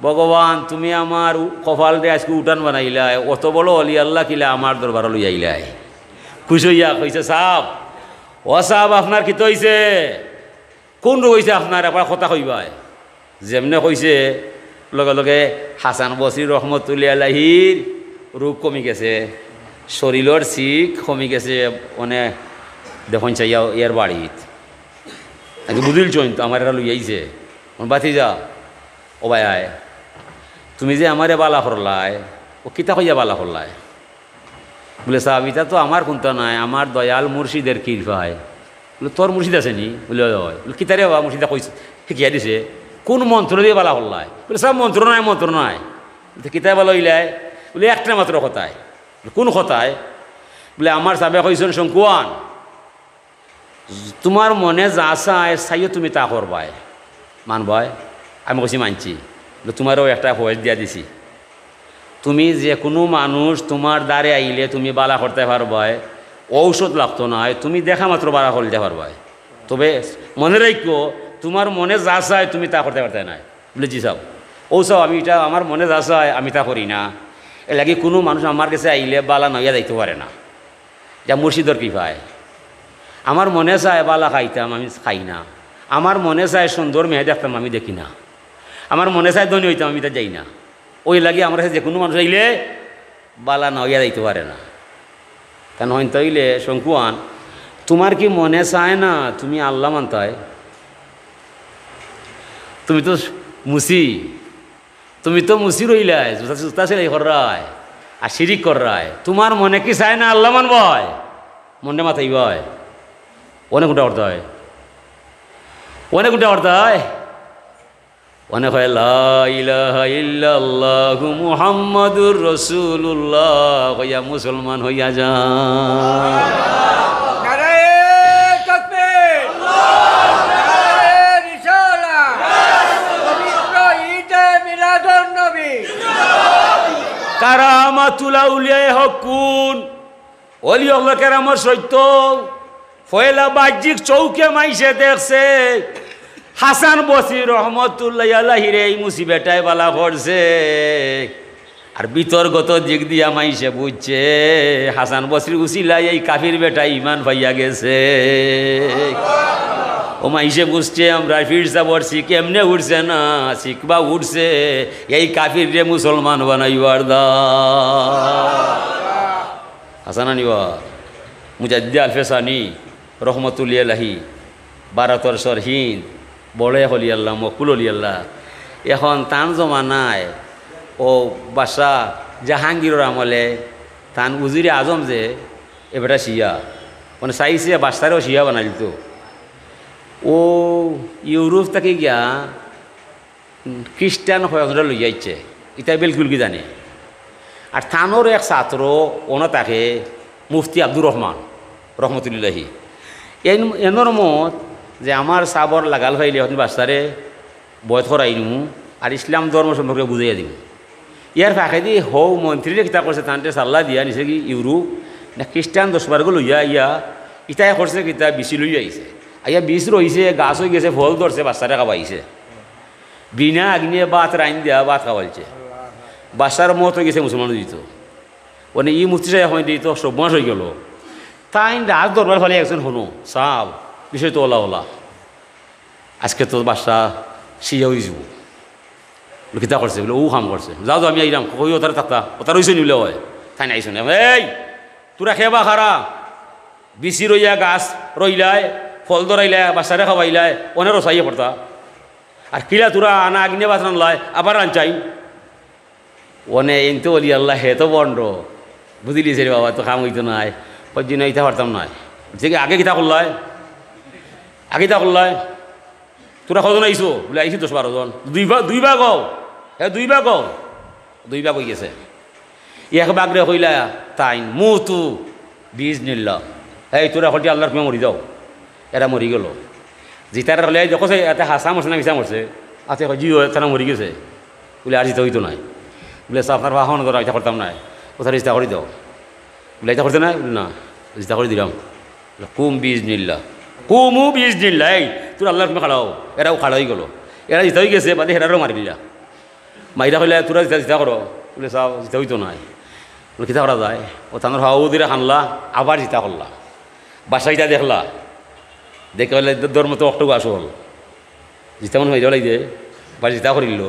ভগবান, তুমি আমার উ-, কপালরে আইজকু উঠান বানাইলায়, অত বড় অলি আল্লাহ কিলা আমার দরবারো লইয়া আইলায়। খুশ অইয়া কইছে, সাব, ও সাব, আপনার কিতা অইছে? কুন রোগ অইছে আপনার? একবার কথা কইবায়। যেমনে কইছে, লগে লগে হাসান বসরি রহমতুল্লাহি আলাইহির রোগ কমি গেছে, শরীলর চিক কমি গেছে। মানে, দেখইন চাইয়া এর বাড়িত। আগে বুঝিলছইন তো, আমার এরা লইয়া আইছে। অন ভাতিজা, ও ভাই আয়, তুমি যে আমারে বালা করলায়, ও কিতা কইয়া বালা করলায়? বলে, সাব, ইতা তো আমার কুন্তা নায়, আমার দয়াল মুর্শিদের কৃপায়। বলে, তোর মুর্শিদ আছে নি? বলে, অয়, অয়। বলে, কিতারে বা মুর্শিদে কইছে, শিখিয়া দিছে? কুন মন্ত্র দিয়া বালা করলায়? বলে, সাব, মন্ত্র নায়, মন্ত্র নায়। বলে, কিতায় বালা অইলায়? বলে, একটা মাত্র কথায়। বলে, কুন কথায়? বলে, আমার সাবে কইছইন, শঙ্কুয়ান, তুমার মনে যা চায়, চাইও তুমি তা করবায়, মানবায়। আমি কইছি, মানছি। বলে, তুমারেও একটা ফয়েজ দিয়া দিছি, তুমি যে কুনু মানুষ তুমার দ্বারে আইলে তুমি বালা করতায় পারবায়, ঔষধ লাগতো নায়, তুমি দেখা মাত্র বালা করিতায় পারবায়। তবে মনে রাখিও, তুমার মনে যা চায় তুমি তা করতায় পারতায় নায়। বলে, জি সাব। ও সাব, আমি ইটা আমার মনে যা চায় আমি তা করি না। এর লাগি কুনু মানুষ আমার গেছে আইলে বালা না অইয়া যাইতো পারে না। ইটা মুর্শিদর কৃপায়। আমার মনে চায় বালা খাইতাম, আমি খাই না। আমার মনে চায় সুন্দর মেয়ে দেখতাম, আমি দেখি না। আমার মনে চায় ধনী অইতাম, আমি তা যাই না। অউ লাগি আমার গেছে যে কুনু মানুষ আইলে বালা না অইয়া যাইতো পারে না। তা নাইলে শঙ্কুয়ান, তুমার কি মনে চায় না তুমি আল্লাহ মানতায়? তুমি তো মুছি, তুমি তো মুছি রইলায়, জুতা, জুতা সেলাই কররায়, আর শিরিক কররায়। তুমার মনে কি চায় না আল্লাহ মানবায়? মনরে মাতাইবায়। অনে কুনটা করতায়? অনে কুনটা করতায়? অনে কয়, "লা ইলাহা ইল্লাল্লাহু মুহাম্মাদুর রাসূলুল্লাহ" কইয়া মুসলমান অইয়া যান। নারায়ে তাকবীর। নারায়ে রিসালাত। পবিত্র ঈদে মিলাদুন নবী। কারামাতুল আউলিয়ায়ে হক্কুন। অলি অকলর কেরামত সত্য। পয়লা বাহ্যিক চউখে মাইনষে দেখছে, হাসান বসরি রহমতুল্লাহি আলাইহিরে এই মুছি বেটায় বালা করছে। আর ভিতরগত দিক দিয়া মাইনষে বুঝছে, হাসান বসরির উছিলায় এই কাফির বেটায় ইমান পাইয়া গেছে। অউ মাইনষে বুঝছে, আমরার পীর সাবর চিক এমনে উঠছে না, চিক বা উঠছে এই কাফিররে মুসলমান বানাইবার দা। হাসান আনিবা, মুজাদ্দিদে আলফে সানি, রহমতুল্লাহি আলাইহি, ভারতর সর হিন্দ, বড় এক অলি আল্লাহ, মকবুল অলি আল্লাহ। এখন তান জমানায় অউ বাদশা জাহাঙ্গীরর আমলে তান উজিরে আজম যে, এ বেটা শিয়া, মানে চাইছে বাদশারেও শিয়া বানাইলিতো। অউ ইউরোপ থাকি গিয়া খ্রিস্টান কয়েকজনরে লইয়া আইছে, ইতা বিলকুল কি জানে। আর তানর এক ছাত্র অনো থাকে মুফতি আব্দুর রহমান রহমতুল্লাহি। এন-, এনর মত যে আমার সাবর লাগাল পাইলে অখন বাদশারে বয়ত করাইমু আর ইসলাম ধর্ম সম্পর্কে বুঝাইয়া দিমু। ইয়ার ফাঁকেদি হউ মন্ত্রীরে কিতা করছে, তানরে সাল্লা দিয়া নিছে কি ইউরোপ না খ্রিস্টান দশ বারোগু লইয়া আইয়া, ইতায় করছে কিতা, বিচি লইয়া আইছে। আইয়া বিচ রইছে, গাছ অইগেছে, ফল ধরছে, বাচ্চারে খাওয়াইছে। বিনা আগ্নে ভাত রাইন্দা ভাত খাওয়াইছে। বাচ্চার মউত অইগেছে, মুসলমান অইযিতো। মানে ই মুফতি সাব অখন দিতো সর্বনাশ অইগেলো। তাইন রাজ দরবার ফালি একজন হনো, "সাব, বিষয় তো অলা অলা। আজকে তো বাচ্চা সিয়া অইযিবো।" বলে, "কিতা করছে?" বলে, "অউ কাম করছে।" "যাও, যাও, আমি আইরাম।" কইও তারা থাকতা, ও তারা অইছে নি বলে অয়। তাইন আইছইন। "এই, তোরা খেবা খারা, বিচি রইয়া গাছ রইলায়, ফল ধরাইলায়, বাচ্চারে খাওয়াইলায়, অনে রসাইয়া পড়তা। আর কিলা তোরা আনা আগ্নে ভাত রানলায়, আবার রানছাইন।" অনে এইন তো অলি আল্লাহ, হে তো ভন্ড। বুঝিলিছে রে বাবা, তো কাম অইতো নায়। কয়, "জি না, ইতা পারতাম নায়।" বলছে কি, "আগে কিতা করলায়? আগে কিতা করলায়? তোরা কয়জন আইছো?" বলে, "আইছি দশ বারো জন।" "দুই ভাগ, দুই ভাগ অও।" "হে দুই ভাগ অও।" দুই ভাগ অইগেছে। এক ভাগরে কইলা তাইন, "মুতু বিইজনিল্লাহ।" "এই তোরা হকলটি আল্লার হুকুমে মরি যাও।" এরা মরি গেলো। জিতারে কইলা, "এই দেখো সে এতে হাছা মরছে না মিছা মরছে?" "আছে।" কয়, "জি অয়, তারা মরি গেছে।" বলে, "আর জিতা অইতো নায়।" বলে, "সাব, আপনার বাহন ধরা, ইতা করতাম নায়, ও তারা জিতা করি দাও।" বলে, "ইতা করতে নায়?" বলে, "না, জিতা করি দিরাম।" বলে, "কুম বিইজনিল্লাহ, কুমু বিইজনিল্লাহ, এই তোরা আল্লার হুকুমে খাড়া অও।" এরাও খাড়া অইগেলো। এরা জিতা অইগেছে, বাদে হেরারেও মারি দিলা। মাইরা কইলা, "তোরা জিতা, জিতা করো।" বলে, "সাব, জিতা অইতো নায়।" বলে, "কিতা করা যায়?" ও তানর হাওয়া দিরা খানলা, আবার জিতা করলা। বাদশা ইতা দেখলা, দেখে কইলা, "ধর্ম তো অকটুকু আসল, জিতা মনে অয় অইলে দে, আবার জিতা করিল।"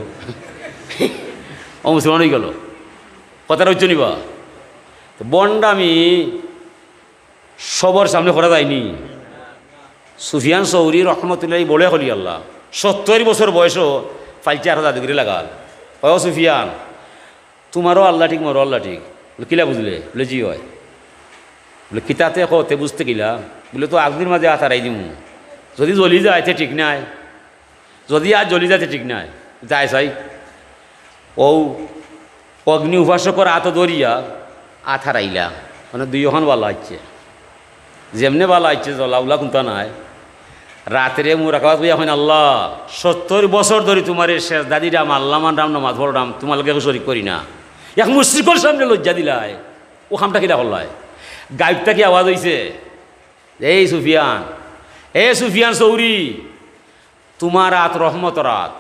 ও মুসলমান অইগেলো। কথাটা অইছে নি বা? তো ভন্ডামি সবর সামনে করা যায়নি। সুফিয়ান সৌরি রহমতুল্লাহ বলে, অলি আল্লাহ, সত্তর বছর বয়সও ফাইলচা আর জাদুগিরি লাগাল। কয়, "ও সুফিয়ান, তুমারও আল্লাহ ঠিক, মোরও আল্লাহ ঠিক।" বলে, "কিলা বুঝলে?" বলে, "জি অয়।" বলে, "কিতাতে কও, তে বুঝতে কিলা?" বলে, "তো আগুনর মাঝে আত হারাই দিমু, যদি জ্বলি যায়, তে ঠিক নায়, যদি আর জ্বলি যায়, তে ঠিক নায়।" যায় চাই, ও অগ্নি উপাসকর আতো ধরিয়া আত হারাইলা, মানে দুইওখান বালা অইছে। যেমনে বালা অইছে, জ্বলা উলা কুন্তা নাই। রাত্রে মুরাকাবাত বইয়া কইন, "আল্লাহ, সত্তর বছর ধরি তুমারে সেজদা দিরাম, আল্লাহ মানরাম, নামাজ পড়রাম, তুমার লগে কেউ শরিক করি না। এক মুশরিকর সামনে লজ্জা দিলায়, অউ কামটা কিলা করলায়?" গাইব থাকি আওয়াজ অইছে, "এই সুফিয়ান, এ সুফিয়ান সৌরি, তুমার আত রহমতর আত,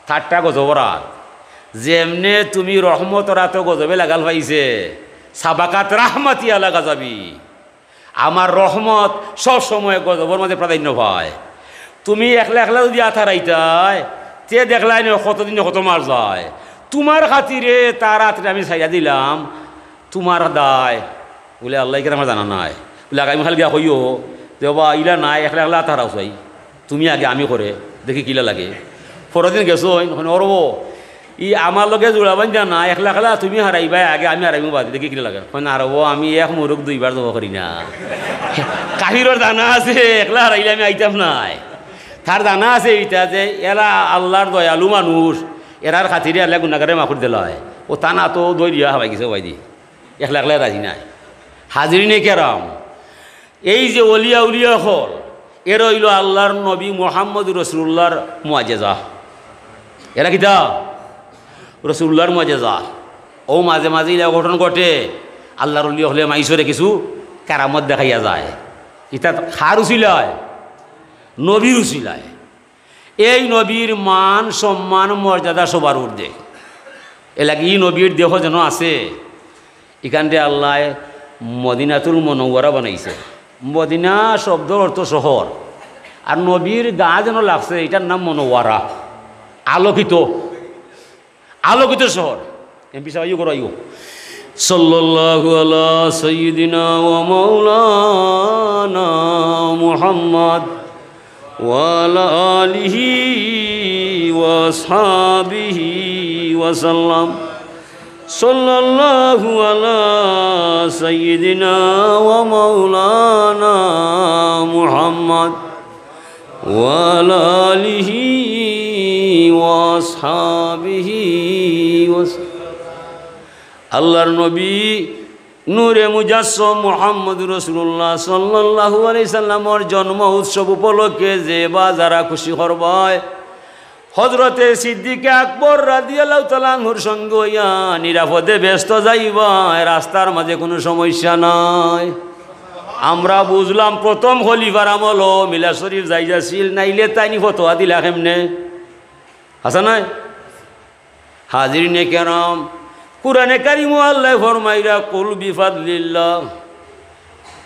ঠাট্টা গজবর আত। যেমনে তুমি রহমতর আতো গজবে লাগাল পাইছে, সাবাকাত রাহমাতি আলা গাজাবি। আমার রহমত সব সময় গজবর মাঝে প্রাধান্য পায়। তুমি একলা একলা যদি আত হারাইতায়, তে দেখলায় নি কতদিনে কত মার যায়। তুমার খাতিরে তার আতরে আমি ছাইড়া দিলাম, তুমার দায়।" বলে, "আল্লাহ, ইখান আমার জানা নাই।" বলে, "আগামীকাল গিয়া কইও যে, 'ওবা, ইলা নাই, একলা একলা আত হারাও চাই, তুমি আগে আমি করে, দেখি কিলা লাগে।'" পরদিন গেছইন, কইন, "অরবো, ই আমার লগে জুড়া বান্ধা না, একলা একলা তুমি হারাইবায় আগে, আমি হারাইমু বাদে, দেখি কিলা লাগে।" কইন, "আরবো, আমি এক মুরুগ দুইবার জবো করি না।" কাফিরর জানা আছে, একলা হারাইলে আমি আইতাম নায়। তার জানা আছে ইটা যে এরা আল্লাহর দয়ালু মানুষ, এরার খাতিরে আল্লাহ গুনাগারে মাফ করি দিলায়। ও তানা তো দৌড়িয়া হাবাই গেছে, ওবায়দি। একলা একলা রাজি নাই। হাজিরিনে কেরাম, এই যে অলিয়া উলিয়া অকল, এরা অইলো আল্লাহর নবী মুহাম্মদ রসুলুল্লাহর মুআজেজা। এরা কিতা? রসুলুল্লাহর মুআজেজা। অউ মাঝে মাঝে ইলা ঘটন ঘটে, আল্লাহর অলি অকলে মাইনষরে কিছু কারামত দেখাইয়া যায়। ইতা কার উসিলায়? নবীর উসিলায়। এই নবীর মান, সম্মান, মর্যাদা সবার ঊর্ধ্বে। এরলাগি ই নবীর দেহ যেন আছে, ইখানরে আল্লায় মদিনাতুল মুনাওয়ারা বানাইছে। মদিনা শব্দর অর্থ শহর। আর নবীর গা যেন লাগছে, ইটার নাম মুনাওয়ারা, আলোকিত। আলোকিত শহর। এমপি সাব আইও, করো আইও। সাল্লাল্লাহু আলা সাইয়্যিদিনা ওয়া মাওলানা মুহাম্মদ ওয়া আলা আলিহি ওয়া আসহাবিহি ওয়া সাল্লাম। সাল্লাল্লাহু আলা সাইয়্যিদিনা ওয়া মাওলানা মুহাম্মদ ওয়া আলা আলিহি ওয়া আসহাবিহি ওয়া সাল্লাম। আল্লাহর নবী নূরে মুজাসসম মুহাম্মদুর রাসূলুল্লাহ সাল্লাল্লাহু আলাইহি সাল্লামর জন্ম উৎসব উপলক্ষে যে বা যারা খুশি করবায়, হজরতে সিদ্দিকে আকবর রাদিয়াল্লাহু তাআলা আনহুর সঙ্গে অইয়া নিরাপদে বেহেস্ত যাইবায়, রাস্তার মাঝে কুনু সমস্যা নাই। আমরা বুঝলাম প্রথম খলিফার আমলো মিলাদ শরিফ জাইজ আছিল, নাইলে তাইন ফতোয়া দিলা কেমনে? হাছা নায়? হাজিরিনে কেরাম, কুরআনে কারিমো আল্লায় ফরমাইরা, "কুল বিফাদলিল্লাহ।"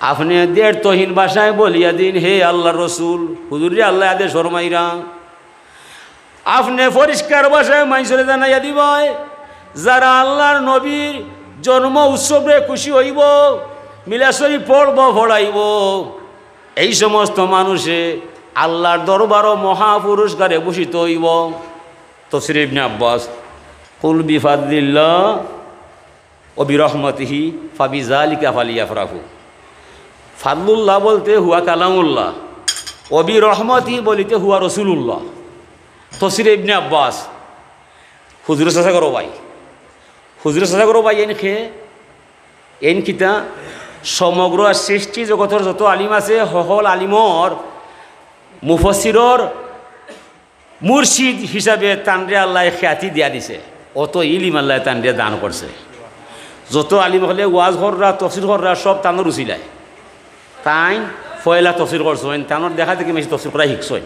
আপনে দেড় তহিন ভাষায় বলিয়া দিন, "হে আল্লার রসুল।" হুজুররে আল্লায় আদেশ ফরমাইরা। আপনে পরিষ্কার ভাষায় মানষরে জানাইয়া দিবায়, যারা আল্লার নবীর জন্ম উৎসবরে খুশি অইবো, মিলাদ শরিফ পড়বো, পড়াইবো, এই সমস্ত মানুষে আল্লার দরবারো মহাপুরস্কারে ভূষিত অইবো। তফসিরে ইবনে আব্বাস, "কুল বিফাদলিল্লাহ ওয়া বিরহমাতিহি ফাবিযালিকা ফালইয়াফরাহু।" ফাদলুল্লাহ বলতে হুয়া কালামুল্লাহ, ওয়া বিরহমাতিহি বলিতে হুয়া রসুলুল্লাহ। তফসিরে ইবনে আব্বাস, হুজুরে চাচা করো ভাই, হুজুরে চাচা করো ভাই, এন খে, এন কিতা, সমগ্র সৃষ্টি জগতর যত আলিম আছে, হকল আলিমর, মুফাসসিরর মুর্শিদ হিসাবে তানরে আল্লায় খ্যাতি দিয়া দিছে, অত ইলিম আল্লায় তানরে দান করছে। যত আলিম অকলে ওয়াজ কররা, তফসির কররা, সব তানর উসিলায়। তাইন পয়লা তফসির করছইন, তানর দেখা দেখি বেশি তফসির করা শিখছইন।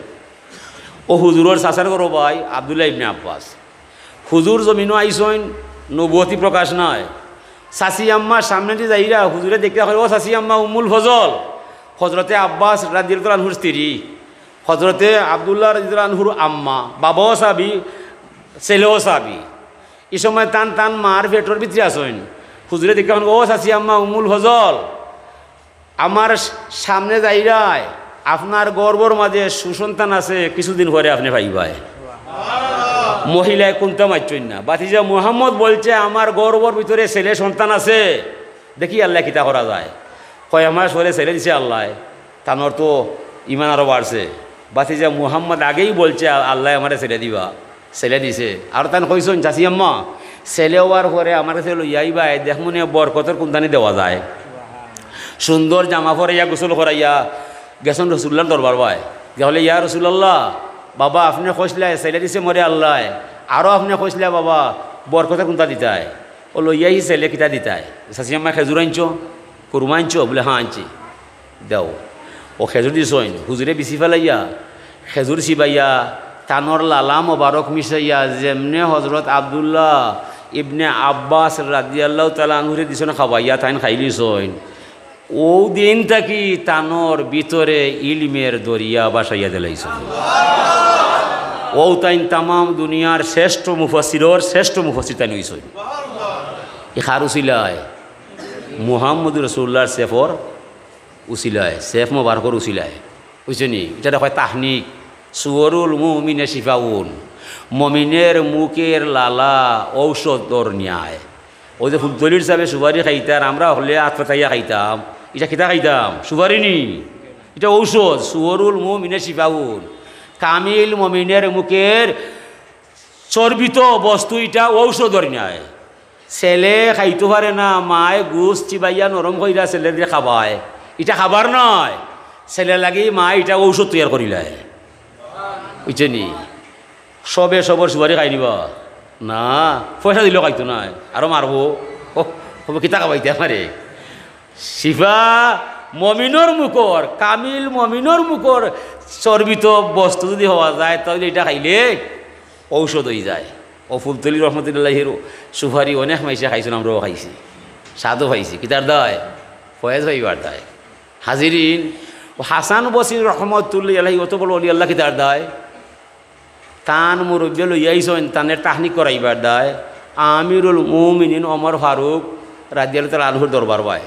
ও হুজুরর চাচার ঘরো ভাই আব্দুল্লাহ ইবনে আব্বাস। হুজুর জমিনো আইছইন, নবুয়তি প্রকাশ নাই। চাচি আম্মা সামনেদি যাইরা, হুজুরে দেখিয়া কয়, "ও চাচি আম্মা উম্মুল ফজল।" হজরতে আব্বাস রাদিয়াল্লাহু তাআলা আনহুর স্ত্রী, হজরতে আব্দুল্লাহ রাদিয়াল্লাহু আনহুর আম্মা, বাবাও সাহাবী, ছেলেও সাহাবী। ই সময় তান, তান মার পেটর ভিতরে আছইন। হুজুরে দেখিয়া কইন, "ও চাচি আম্মা উম্মুল ফজল, আমার সামনে যাইরায়, আপনার গর্ভর মাঝে সুসন্তান আছে, কিছুদিন পরে আপনে পাইবায়।" মহিলায় কুন্তা মাতছইন না। ভাতিজা মুহাম্মদ বলছে, "আমার গর্ভর ভিতরে ছেলে সন্তান আছে, দেখি আল্লায় কিতা করা যায়।" কয় মাস পরে ছেলে দিছে আল্লায়, তানর তো ইমান আরো বাড়ছে। ভাতিজা মুহাম্মদ আগেই বলছে, "আ-, আল্লায় আমারে ছেলে দিবা।" ছেলে দিছে। আর তান কইছইন, "চাচি আম্মা, ছেলে অওয়ার পরে আমার কাছে লইয়া আইবায়, দেখমুনে বরকতর কুন্তানি দেওয়া যায়।" সুন্দর জামা পরাইয়া, গোসল করাইয়া গেছইন রসুলুল্লাহর দরবার বায়। গিয়া কইলা, "ইয়া রাসুলাল্লাহ, বাবা, আপনে কইছলায় ছেলে দিছে মোরে আল্লায়, আরো আপনে কইছলায় বাবা, বরকতর কুন্তা দিতায়, অউ লইয়া আইছি ছেলে, কিতা দিতায়?" চাচি আম্মায়, "খেজুর আনছো, কুরমা আনছো?" বলে, "হ্যাঁ আনছি।" দেও। অউ খেজুর দিছইন, হুজুরে বিছি ফালাইয়া, খেজুর চিবাইয়া, তানর লালা মোবারক মিশাইয়া, যেমনে হজরত আব্দুল্লাহ ইবনে আব্বাস রাদিয়াল্লাহু তাআলা আনহুরে দিছইন খাওয়াইয়া, তাইন খাইলিছইন। অউ দিন থাকি তানর ভিতরে ইলমের দরিয়া ভাসাইয়া দিলাইছইন। অউ তাইন তামাম দুনিয়ার শ্রেষ্ঠ মুফাসসিরর শ্রেষ্ঠ মুফাসসির তাইন অইছইন। ই কার উছিলায়? মুহাম্মদুর রাসুলুল্লাহর সেফর উছিলায়, সেফ মোবারকর উছিলায়, বুঝছইন নি? ইটারে কয় তাহনিক। সুয়ারুল মুমিনে শিফাউন, মমিনের মুখের লালা ঔষধর ন্যায়। অউ যে ফুলতলির সাবে সুপারি খাইতা, আর আমরা অকলে আত পাতাইয়া খাইতাম, ইটা কিতা খাইতাম? সুপারি নি? ইটা ঔষধ। সুয়ারুল মুমিনে শিফাউন, কামিল মমিনের মুখের চর্বিত বস্তু ইটা ঔষধর ন্যায়। ছেলে খাইতো পারে না, মায় গোস্ত চিবাইয়া নরম কইরা ছেলেরে খাবায়, ইটা খাবার নায়। ছেলের লাগি মায় ইটা ঔষধ তৈয়ার করিলায়, বুঝছইন নি? সবে সবর সুপারি খাই নিবা না, পয়সা দিলেও খাইতো নায়, আরো মারবো। ও, কইবো, "কিতা খাবাইতে আমারে?" শিফা মমিনর মুখর, কামিল মমিনর মুখর চর্বিত বস্তু যদি হওয়া যায়, তাইলে ইটা খাইলে ঔষধ অইযায়। অউ ফুলতলি রহমতুল্লাহির সুপারি অনেক মাইনষে খাইছইন, আমরাও খাইছি, স্বাদও পাইছি। কিতার দায়? ফয়েজ পাইবার দায়। হাজিরিন, অউ হাসান বসরি রহমতুল্লাহি আলাইহি অত বড় অলি আল্লাহ, কিতার দায়? তান মুরব্বিয়ে লইয়া আইছইন, তানরে তাহনিক করাইবার দায় আমিরুল মুমিনিন ওমর ফারুক রাদিয়াল্লাহু তাআলা আনহুর দরবার বায়।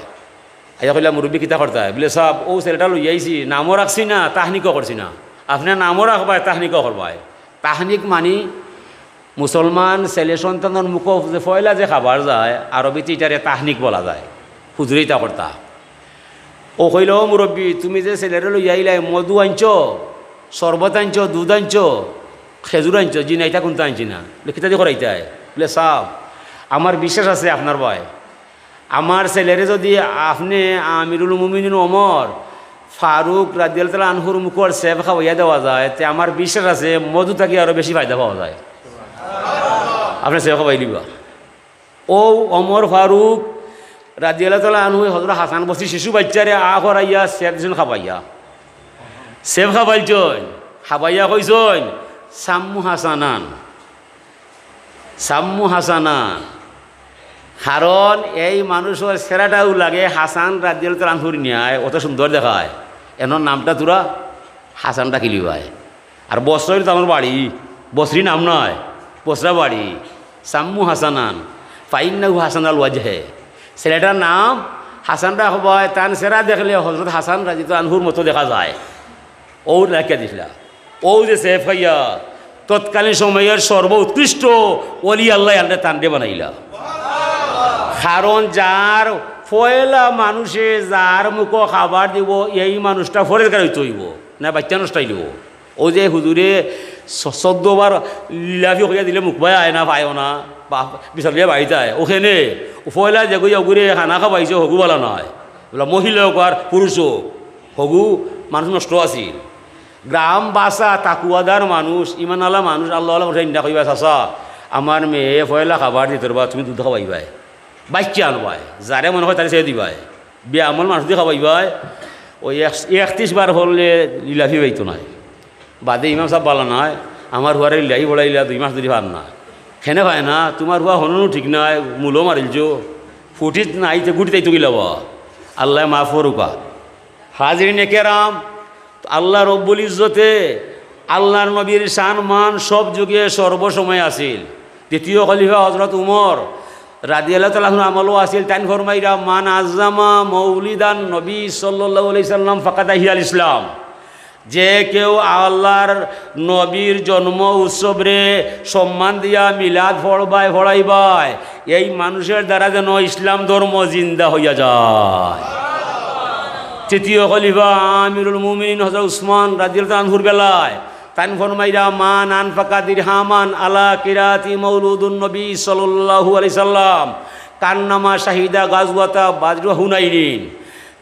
আইয়া কইলা, "মুরব্বি, কিতা করতায়?" বলে, "সাব, অউ ছেলেটা লইয়া আইছি, নামও রাখছি না, তাহনিকও করছি না। আপনে নামও রাখবায়, তাহনিকও করবায়।" তাহনিক মানি মুসলমান ছেলে সন্তানর মুখো যে পয়লা যে খাবার যায়, আরবিতে ইটারে তাহনিক বলা যায়। হুজুরে ইতা করতা। অউ কইলা, "ও মুরব্বি, তুমি যে ছেলেরে লইয়া আইলায়, মধু আনছো, শরবত আনছো, দুধ আনছো, খেজুর আনছো?" "জি না, ইতা কুন্তা আনছি না।" বলে, "কিতা দি করাইতায়?" বলে, "সাব, আমার বিশ্বাস আছে আপনার বায়। আমার ছেলেরে যদি আপনে আমিরুল মুমিনিন ওমর ফারুক রাদিয়াল্লাহু তাআলা আনহুর মুখর সেব খাওয়াইয়া দেওয়া যায়, তে আমার বিশ্বাস আছে মধু থাকি আরো বেশি ফায়দা পাওয়া যায়। আপনে সেব খাওয়াইলিবা। অউ ওমর ফারুক রাদিয়াল্লাহু তাআলা আনহু হযরত হাসান বসরি শিশু বাইচ্চারে আ করাইয়া সেব দিছইন খাবাইয়া। সেব খাবাইছইন, খাবাইয়া কইছইন, "সাম্মু হাসানান, সাম্মু হাসানান।" কারণ এই মানুষর চেহারাটাউ লাগে হাসান রাদিয়াল্লাহু তাআলা আনহুর ন্যায়, অত সুন্দর দেখায়। এনর নামটা তুরা হাসান রাখিলিবায়। আর বসরা অইলো তান বাড়ি, বসরি নাম নায়, বসরা বাড়ি। "সাম্মু হাসানান, ফাইন্নাহু হাসানাল ওয়াজহে।" ছেলেটার নাম হাসান রাখবায়, তান চেহারা দেখলে হযরত হাসান রাদিয়াল্লাহু আনহুর মতো দেখা যায়। অউ রাখিয়া দিছলা। অউ যে সেব খাইয়া তৎকালীন সময়র সর্বোৎকৃষ্ট ওলি আল্লায় আনরে তানরে বানাইলা। কারণ যার পয়লা মানুষে যার মুখো খাবার দিবো, এই মানুষটা পরেজগার অইতে অইবো, না বাইচ্চা নষ্ট অইলিবো। অউ যে হুজুরে স-, চৌদ্দ বার লিলাফি কইয়া দিলে মুখ বায় আয় না, পায়ও না, বা-, বিচার লইয়া বাড়িত আয়। অউখানে পয়লা যেগু অগুরে খানা খাবাইছে, হগু বালা নায়। বুলে মহিলা অউক আর পুরুষ অউক, হগু মানুষ নষ্ট আছিল। গ্রাম বাসা, তাকুয়াদার মানুষ, ইমানআলা মানুষ, আল্লাহআলা মানুষ, ইন্না কইবা, "চাচা, আমার মেয়ে পয়লা খাবার দিতর বা তুমি দুধ খাবাইবায়, বাইচ্চা আনবায়, যারে মনে কয় তারে ছেড়ে দিবায়।" বেআমল মানুষদি খাবাইবায়, অউ এক-, একত্রিশ বার পড়লে লিলাফি পাইতো নায়। বাদে ইমাম সাব বালা নায়, আমার পুয়ারে লিলাফি পড়াইলা দুই মাস ধরি পার না। কেনে পায় না, তুমার পুয়া হননও ঠিক নায়, মুলো মারিলছো, ফুটিত নাই, তে গুটিত আইতো কিলা বা? আল্লায় মাফ করুকা। হাজিরিনে কেরাম, আল্লাহ রব্বুল ইজ্জতে আল্লাহর নবীর শান মান সব যুগে সর্বসময় আছিল। দ্বিতীয় খলিফা হযরত উমর রাদিয়াল্লাহু তাআলা আনহুর আমলও আছিল। তাইন ফরমাইরা, "মান আজ্জামা মৌলিদান নবী সাল্লাল্লাহু আলাইহি সাল্লাম ফাকাদ আহিয়াল ইসলাম।" যে কেউ আল্লাহর নবীর জন্ম উৎসবরে সম্মান দিয়া মিলাদ পড়বায়, পড়াইবায়, এই মানুষের দ্বারা যেন ইসলাম ধর্ম জিন্দা হইয়া যায়। তৃতীয় খলিফা আমিরুল মুমিনিন হযরত উসমান রাদিয়াল্লাহু আনহুর বেলায় তাইন ফরমাইরা, "মান আনফাকা দিরহামান আলা কিরাতি মাউলুদুন নবী সাল্লাল্লাহু আলাইহি সাল্লাম কান্নামা শাহিদা গাজওয়াতা বাদরি ওয়া হুনাইনিন।"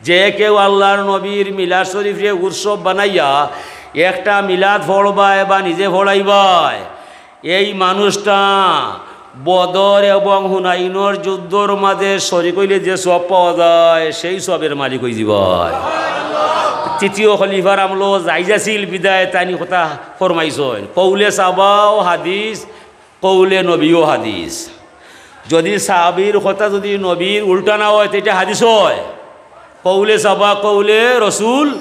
যে কেউ আল্লাহর নবীর মিলাদ শরীফরে উৎসব বানাইয়া একটা মিলাদ পড়বায় বা নিজে পড়াইবায়, এই মানুষটা বদর এবং হুনাইনর যুদ্ধর মাঝে শরিক অইলে যে সওয়াব পাওয়া যায়, সেই সওয়াবের মালিক অইযিবায়। তৃতীয় খলিফার আমলও জাইজ আছিল বিধায় তাইন ই কথা ফরমাইছইন। কৌলে সাহাবাও হাদিস, কৌলে নবীও হাদিস। যদি সাহাবীর কথা যদি নবীর উল্টা না অয়, তে ইটা হাদিস অয়। কৌলে সাহাবা, কৌলে রসুল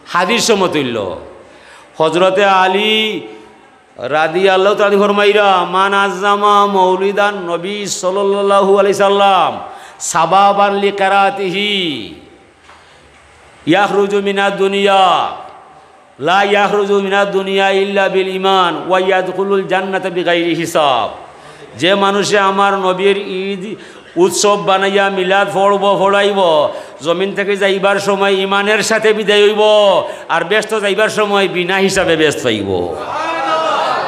হাদিস সমতুল্য। হজরতে আলী রাদিয়াল্লাহু তাআলা আনহু ফরমাইরা, "মান আজ্জামা মৌলিদান নবী সাল্লাল্লাহু আলাইহি সাল্লাম শাবাবান লিকিরাতিহি ইয়াখরুজু মিনাদ দুনিয়া, লা ইয়াখরুজু মিনাদ দুনিয়া ইল্লা বিল ঈমান ওয়া ইয়াদখুলুল জান্নাতা বিগাইরি হিসাব।" যে মানুষে আমার নবীর ঈদ উৎসব বানাইয়া মিলাদ পড়ব, পড়াইব, জমিন থাকি যাইবার সময় ঈমানের সাথে বিদায় অইব, আর বেহেস্তো যাইবার সময় বিনা হিসাবে বেহেস্ত পাইব।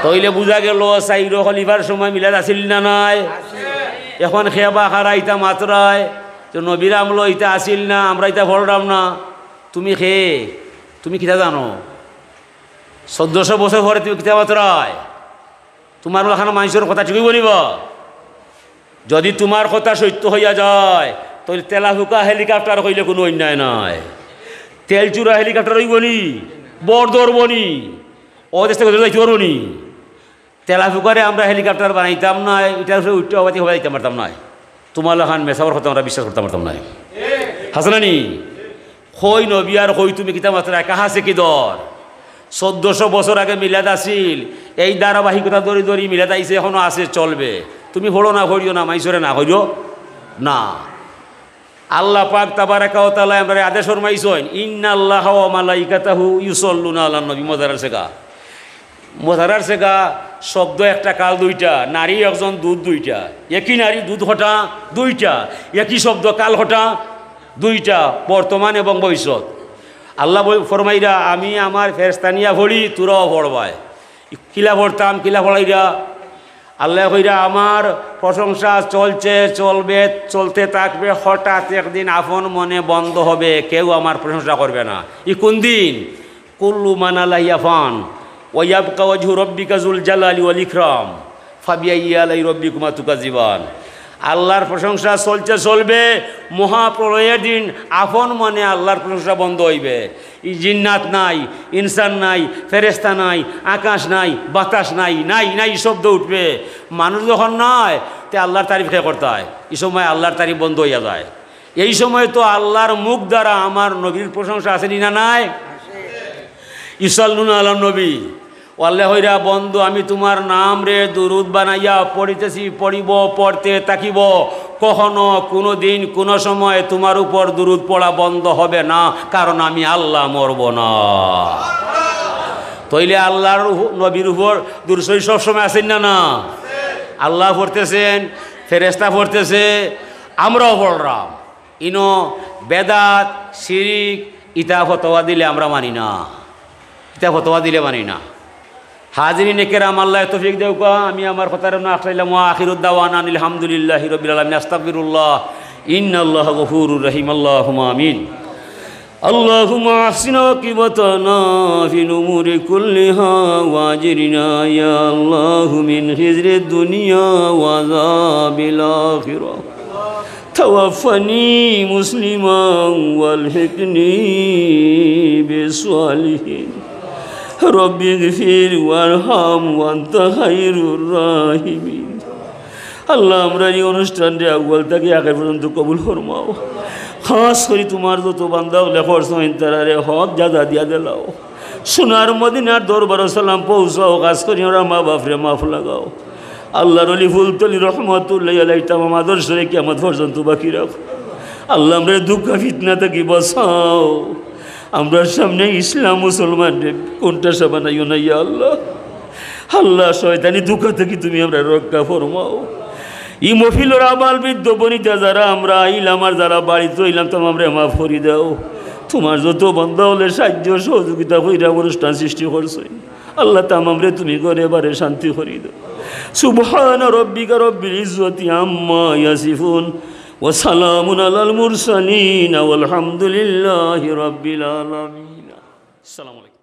তাইলে বুঝা গেল, চাইরো খলিফার সময় মিলাদ আছিল না নাই? এখন খেবা খারা ইতা মাতরায়, তো নবীর আমলো ইতা আছিল না, আমরা ইতা পড়লাম না। তুমি খে, তুমি কিতা জানো? চৌদ্দশো বছর পরে তুমি কিতা মাতরায়? তুমার লাখান মানষর কথা ঠিকই বলিব। যদি তুমার কথা সত্য হইয়া যায়, তাইলে তেলাফুকা হেলিকপ্টার কইলে কুনু অন্যায় নাই। তেলচুরা হেলিকপ্টার অইবনি, বড় ধরবনি, অ দেশ থাকি অ দেশ যাইতে পারবনি। তেলাফুকারে আমরা হেলিকপ্টার বানাইতাম না, ইটার উপরে উঠতে হবাতে হবাই যাইতাম পারতাম না। তুমার লাখান মেসাবর কথা আমরা বিশ্বাস করতাম পারতাম না। হাসানানি, কই নবী আর কই তুমি কিতা মাতরায়, কাহা সে কি দর? চৌদ্দশো বছর আগে মিলাদ আছিল, এই ধারাবাহিকতা ধরি ধরি মিলাদ আইছে, এখনো আছে, চলবে। তুমি পড়ো না, পড়িও না, মাইসরে না কইও না। আল্লাহ পাক তাবারাকা ওয়া তাআলা আমরারে আদেশ ফরমাইছইন, "ইন্নাল্লাহা ওয়া মালাইকাতাহু ইউসাল্লুনা আলান নবী।" মজারার সেগা, মজারার সেগা শব্দ একটা কাল দুইটা, নারী একজন দুধ দুইটা, একই নারী দুধ কটা দুইটা, একই শব্দ কাল কটা দুইটা, বর্তমান এবং ভবিষ্যৎ। আল্লাহ বল-, ফরমাইরা, "আমি আমার ফেরেশতা নিয়া পড়ি, তোরাও পড়বায়।" কিলা পড়তাম, কিলা পড়াইরা? আল্লায় কইরা, "আমার প্রশংসা চলছে, চলবে, চলতে থাকবে, হঠাৎ একদিন আপন মনে বন্ধ হবে, কেউ আমার প্রশংসা করবে না।" ই কোন দিন? "কুল্লু মান আলাইহা ফান, ওয়া ইয়াবকা ওয়াজহু রাব্বিকা যুল জালালি ওয়াল ইকরাম, ফাবিআইয়ি আলাই রাব্বিকুমা তুকাজ্জিবান।" আল্লাহর প্রশংসা চলছে, চলবে, মহাপ্রলয়ের দিন আপন মনে আল্লাহর প্রশংসা বন্ধ অইবে। ই জিন্নাত নাই, ইনসান নাই, ফেরেশতা নাই, আকাশ নাই, বাতাস নাই, নাই, নাই শব্দ উঠবে। মানুষ যখন নাই, তে আল্লাহর তারিফ কে করতায়? ই সময় আল্লাহর তারিফ বন্ধ অইয়া যায়। এই সময় তো আল্লাহর মুখ দ্বারা আমার নবীর প্রশংসা আছে নি না নাই? ইউসাল্লুনা আলা নবী। আল্লায় কইরা, "বন্ধু, আমি তোমার নাম রে দুরুদ বানাইয়া পড়িতেছি, পড়িব, পড়তে থাকিব। কখনো, কোনো দিন, কোনো সময় তোমার উপর দুরুদ পড়া বন্ধ হবে না, কারণ আমি আল্লাহ মরব না।" তইলে আল্লাহর উপ-, নবীর উপর দুরুদ শরীফ সবসময় আছেন না, না? আল্লাহ পড়তেছেন, ফেরেশতা পড়তেছে, আমরাও পড়লাম। ইনো বেদাত, শিরিক, ইতা ফতোয়া দিলে আমরা মানি না, ইতা ফতোয়া দিলে মানি না। হাজিরিনে কেরাম, আল্লায় তৌফিক দেউক্কা। আমি আমার কথারে না আখলাইলাম। ওয়া আখিরু দাওয়ানা আনিল হামদুলিল্লাহি রাব্বিল আলামিন। আস্তাগফিরুল্লাহ। ইন্নাল্লাহা গফুরুর রহিম। আল্লাহুম্মা আমিন। اللهم أحسن عاقبتنا في الأمور كلها وأجرنا يا الله من خزي الدنيا وعذاب الآخرة. توفني مسلما والحقني بالصالحين. رب اغفر وارحم وأنت خير الراحمين. আল্লাহ, আমরার ই অনুষ্ঠানরে আউয়াল থাকি আখের পর্যন্ত কবুল ফরমাও। খাস করি তোমার যত বান্দা অকলে করছইন, তারারে হক জাযা দিয়া দিলাও। সোনার মদিনার দরবারো সালাম পৌঁছাও। খাস করি আমরার মা বাপরে মাফ লাগাও। আল্লাহর ওলি ফুলতলি রহমতুল্লাহি আলাইহি তামাম আদর্শরে কিয়ামত পর্যন্ত বাকি রাখো। আল্লাহ, আমরারে দুক্কা ফিতনা থাকি বাঁচাও। আমরার সামনে ইসলাম মুসলমানরে কোনটা সাবানাইও না, ইয়া আল্লাহ। আল্লাহ, শয়তানি দুক্কা থাকি তুমি আমরারে রক্ষা ফরমাও। ই মহফিলর আবাল বৃদ্ধ বনিতা যারা আমরা আইলাম আর যারা বাড়িত রইলাম, তামামরে মাফ করি দাও। তোমার যত বান্দা অকলে সাহায্য সহযোগিতা কইরা অনুষ্ঠান সৃষ্টি করছইন, আল্লাহ, তামামরে তুমি ঘরে বারে শান্তি করি দাও। سبحان ربك رب العزة عما يصفون وسلام على المرسلين والحمد لله رب العالمين. আসসালামু আলাইকুম।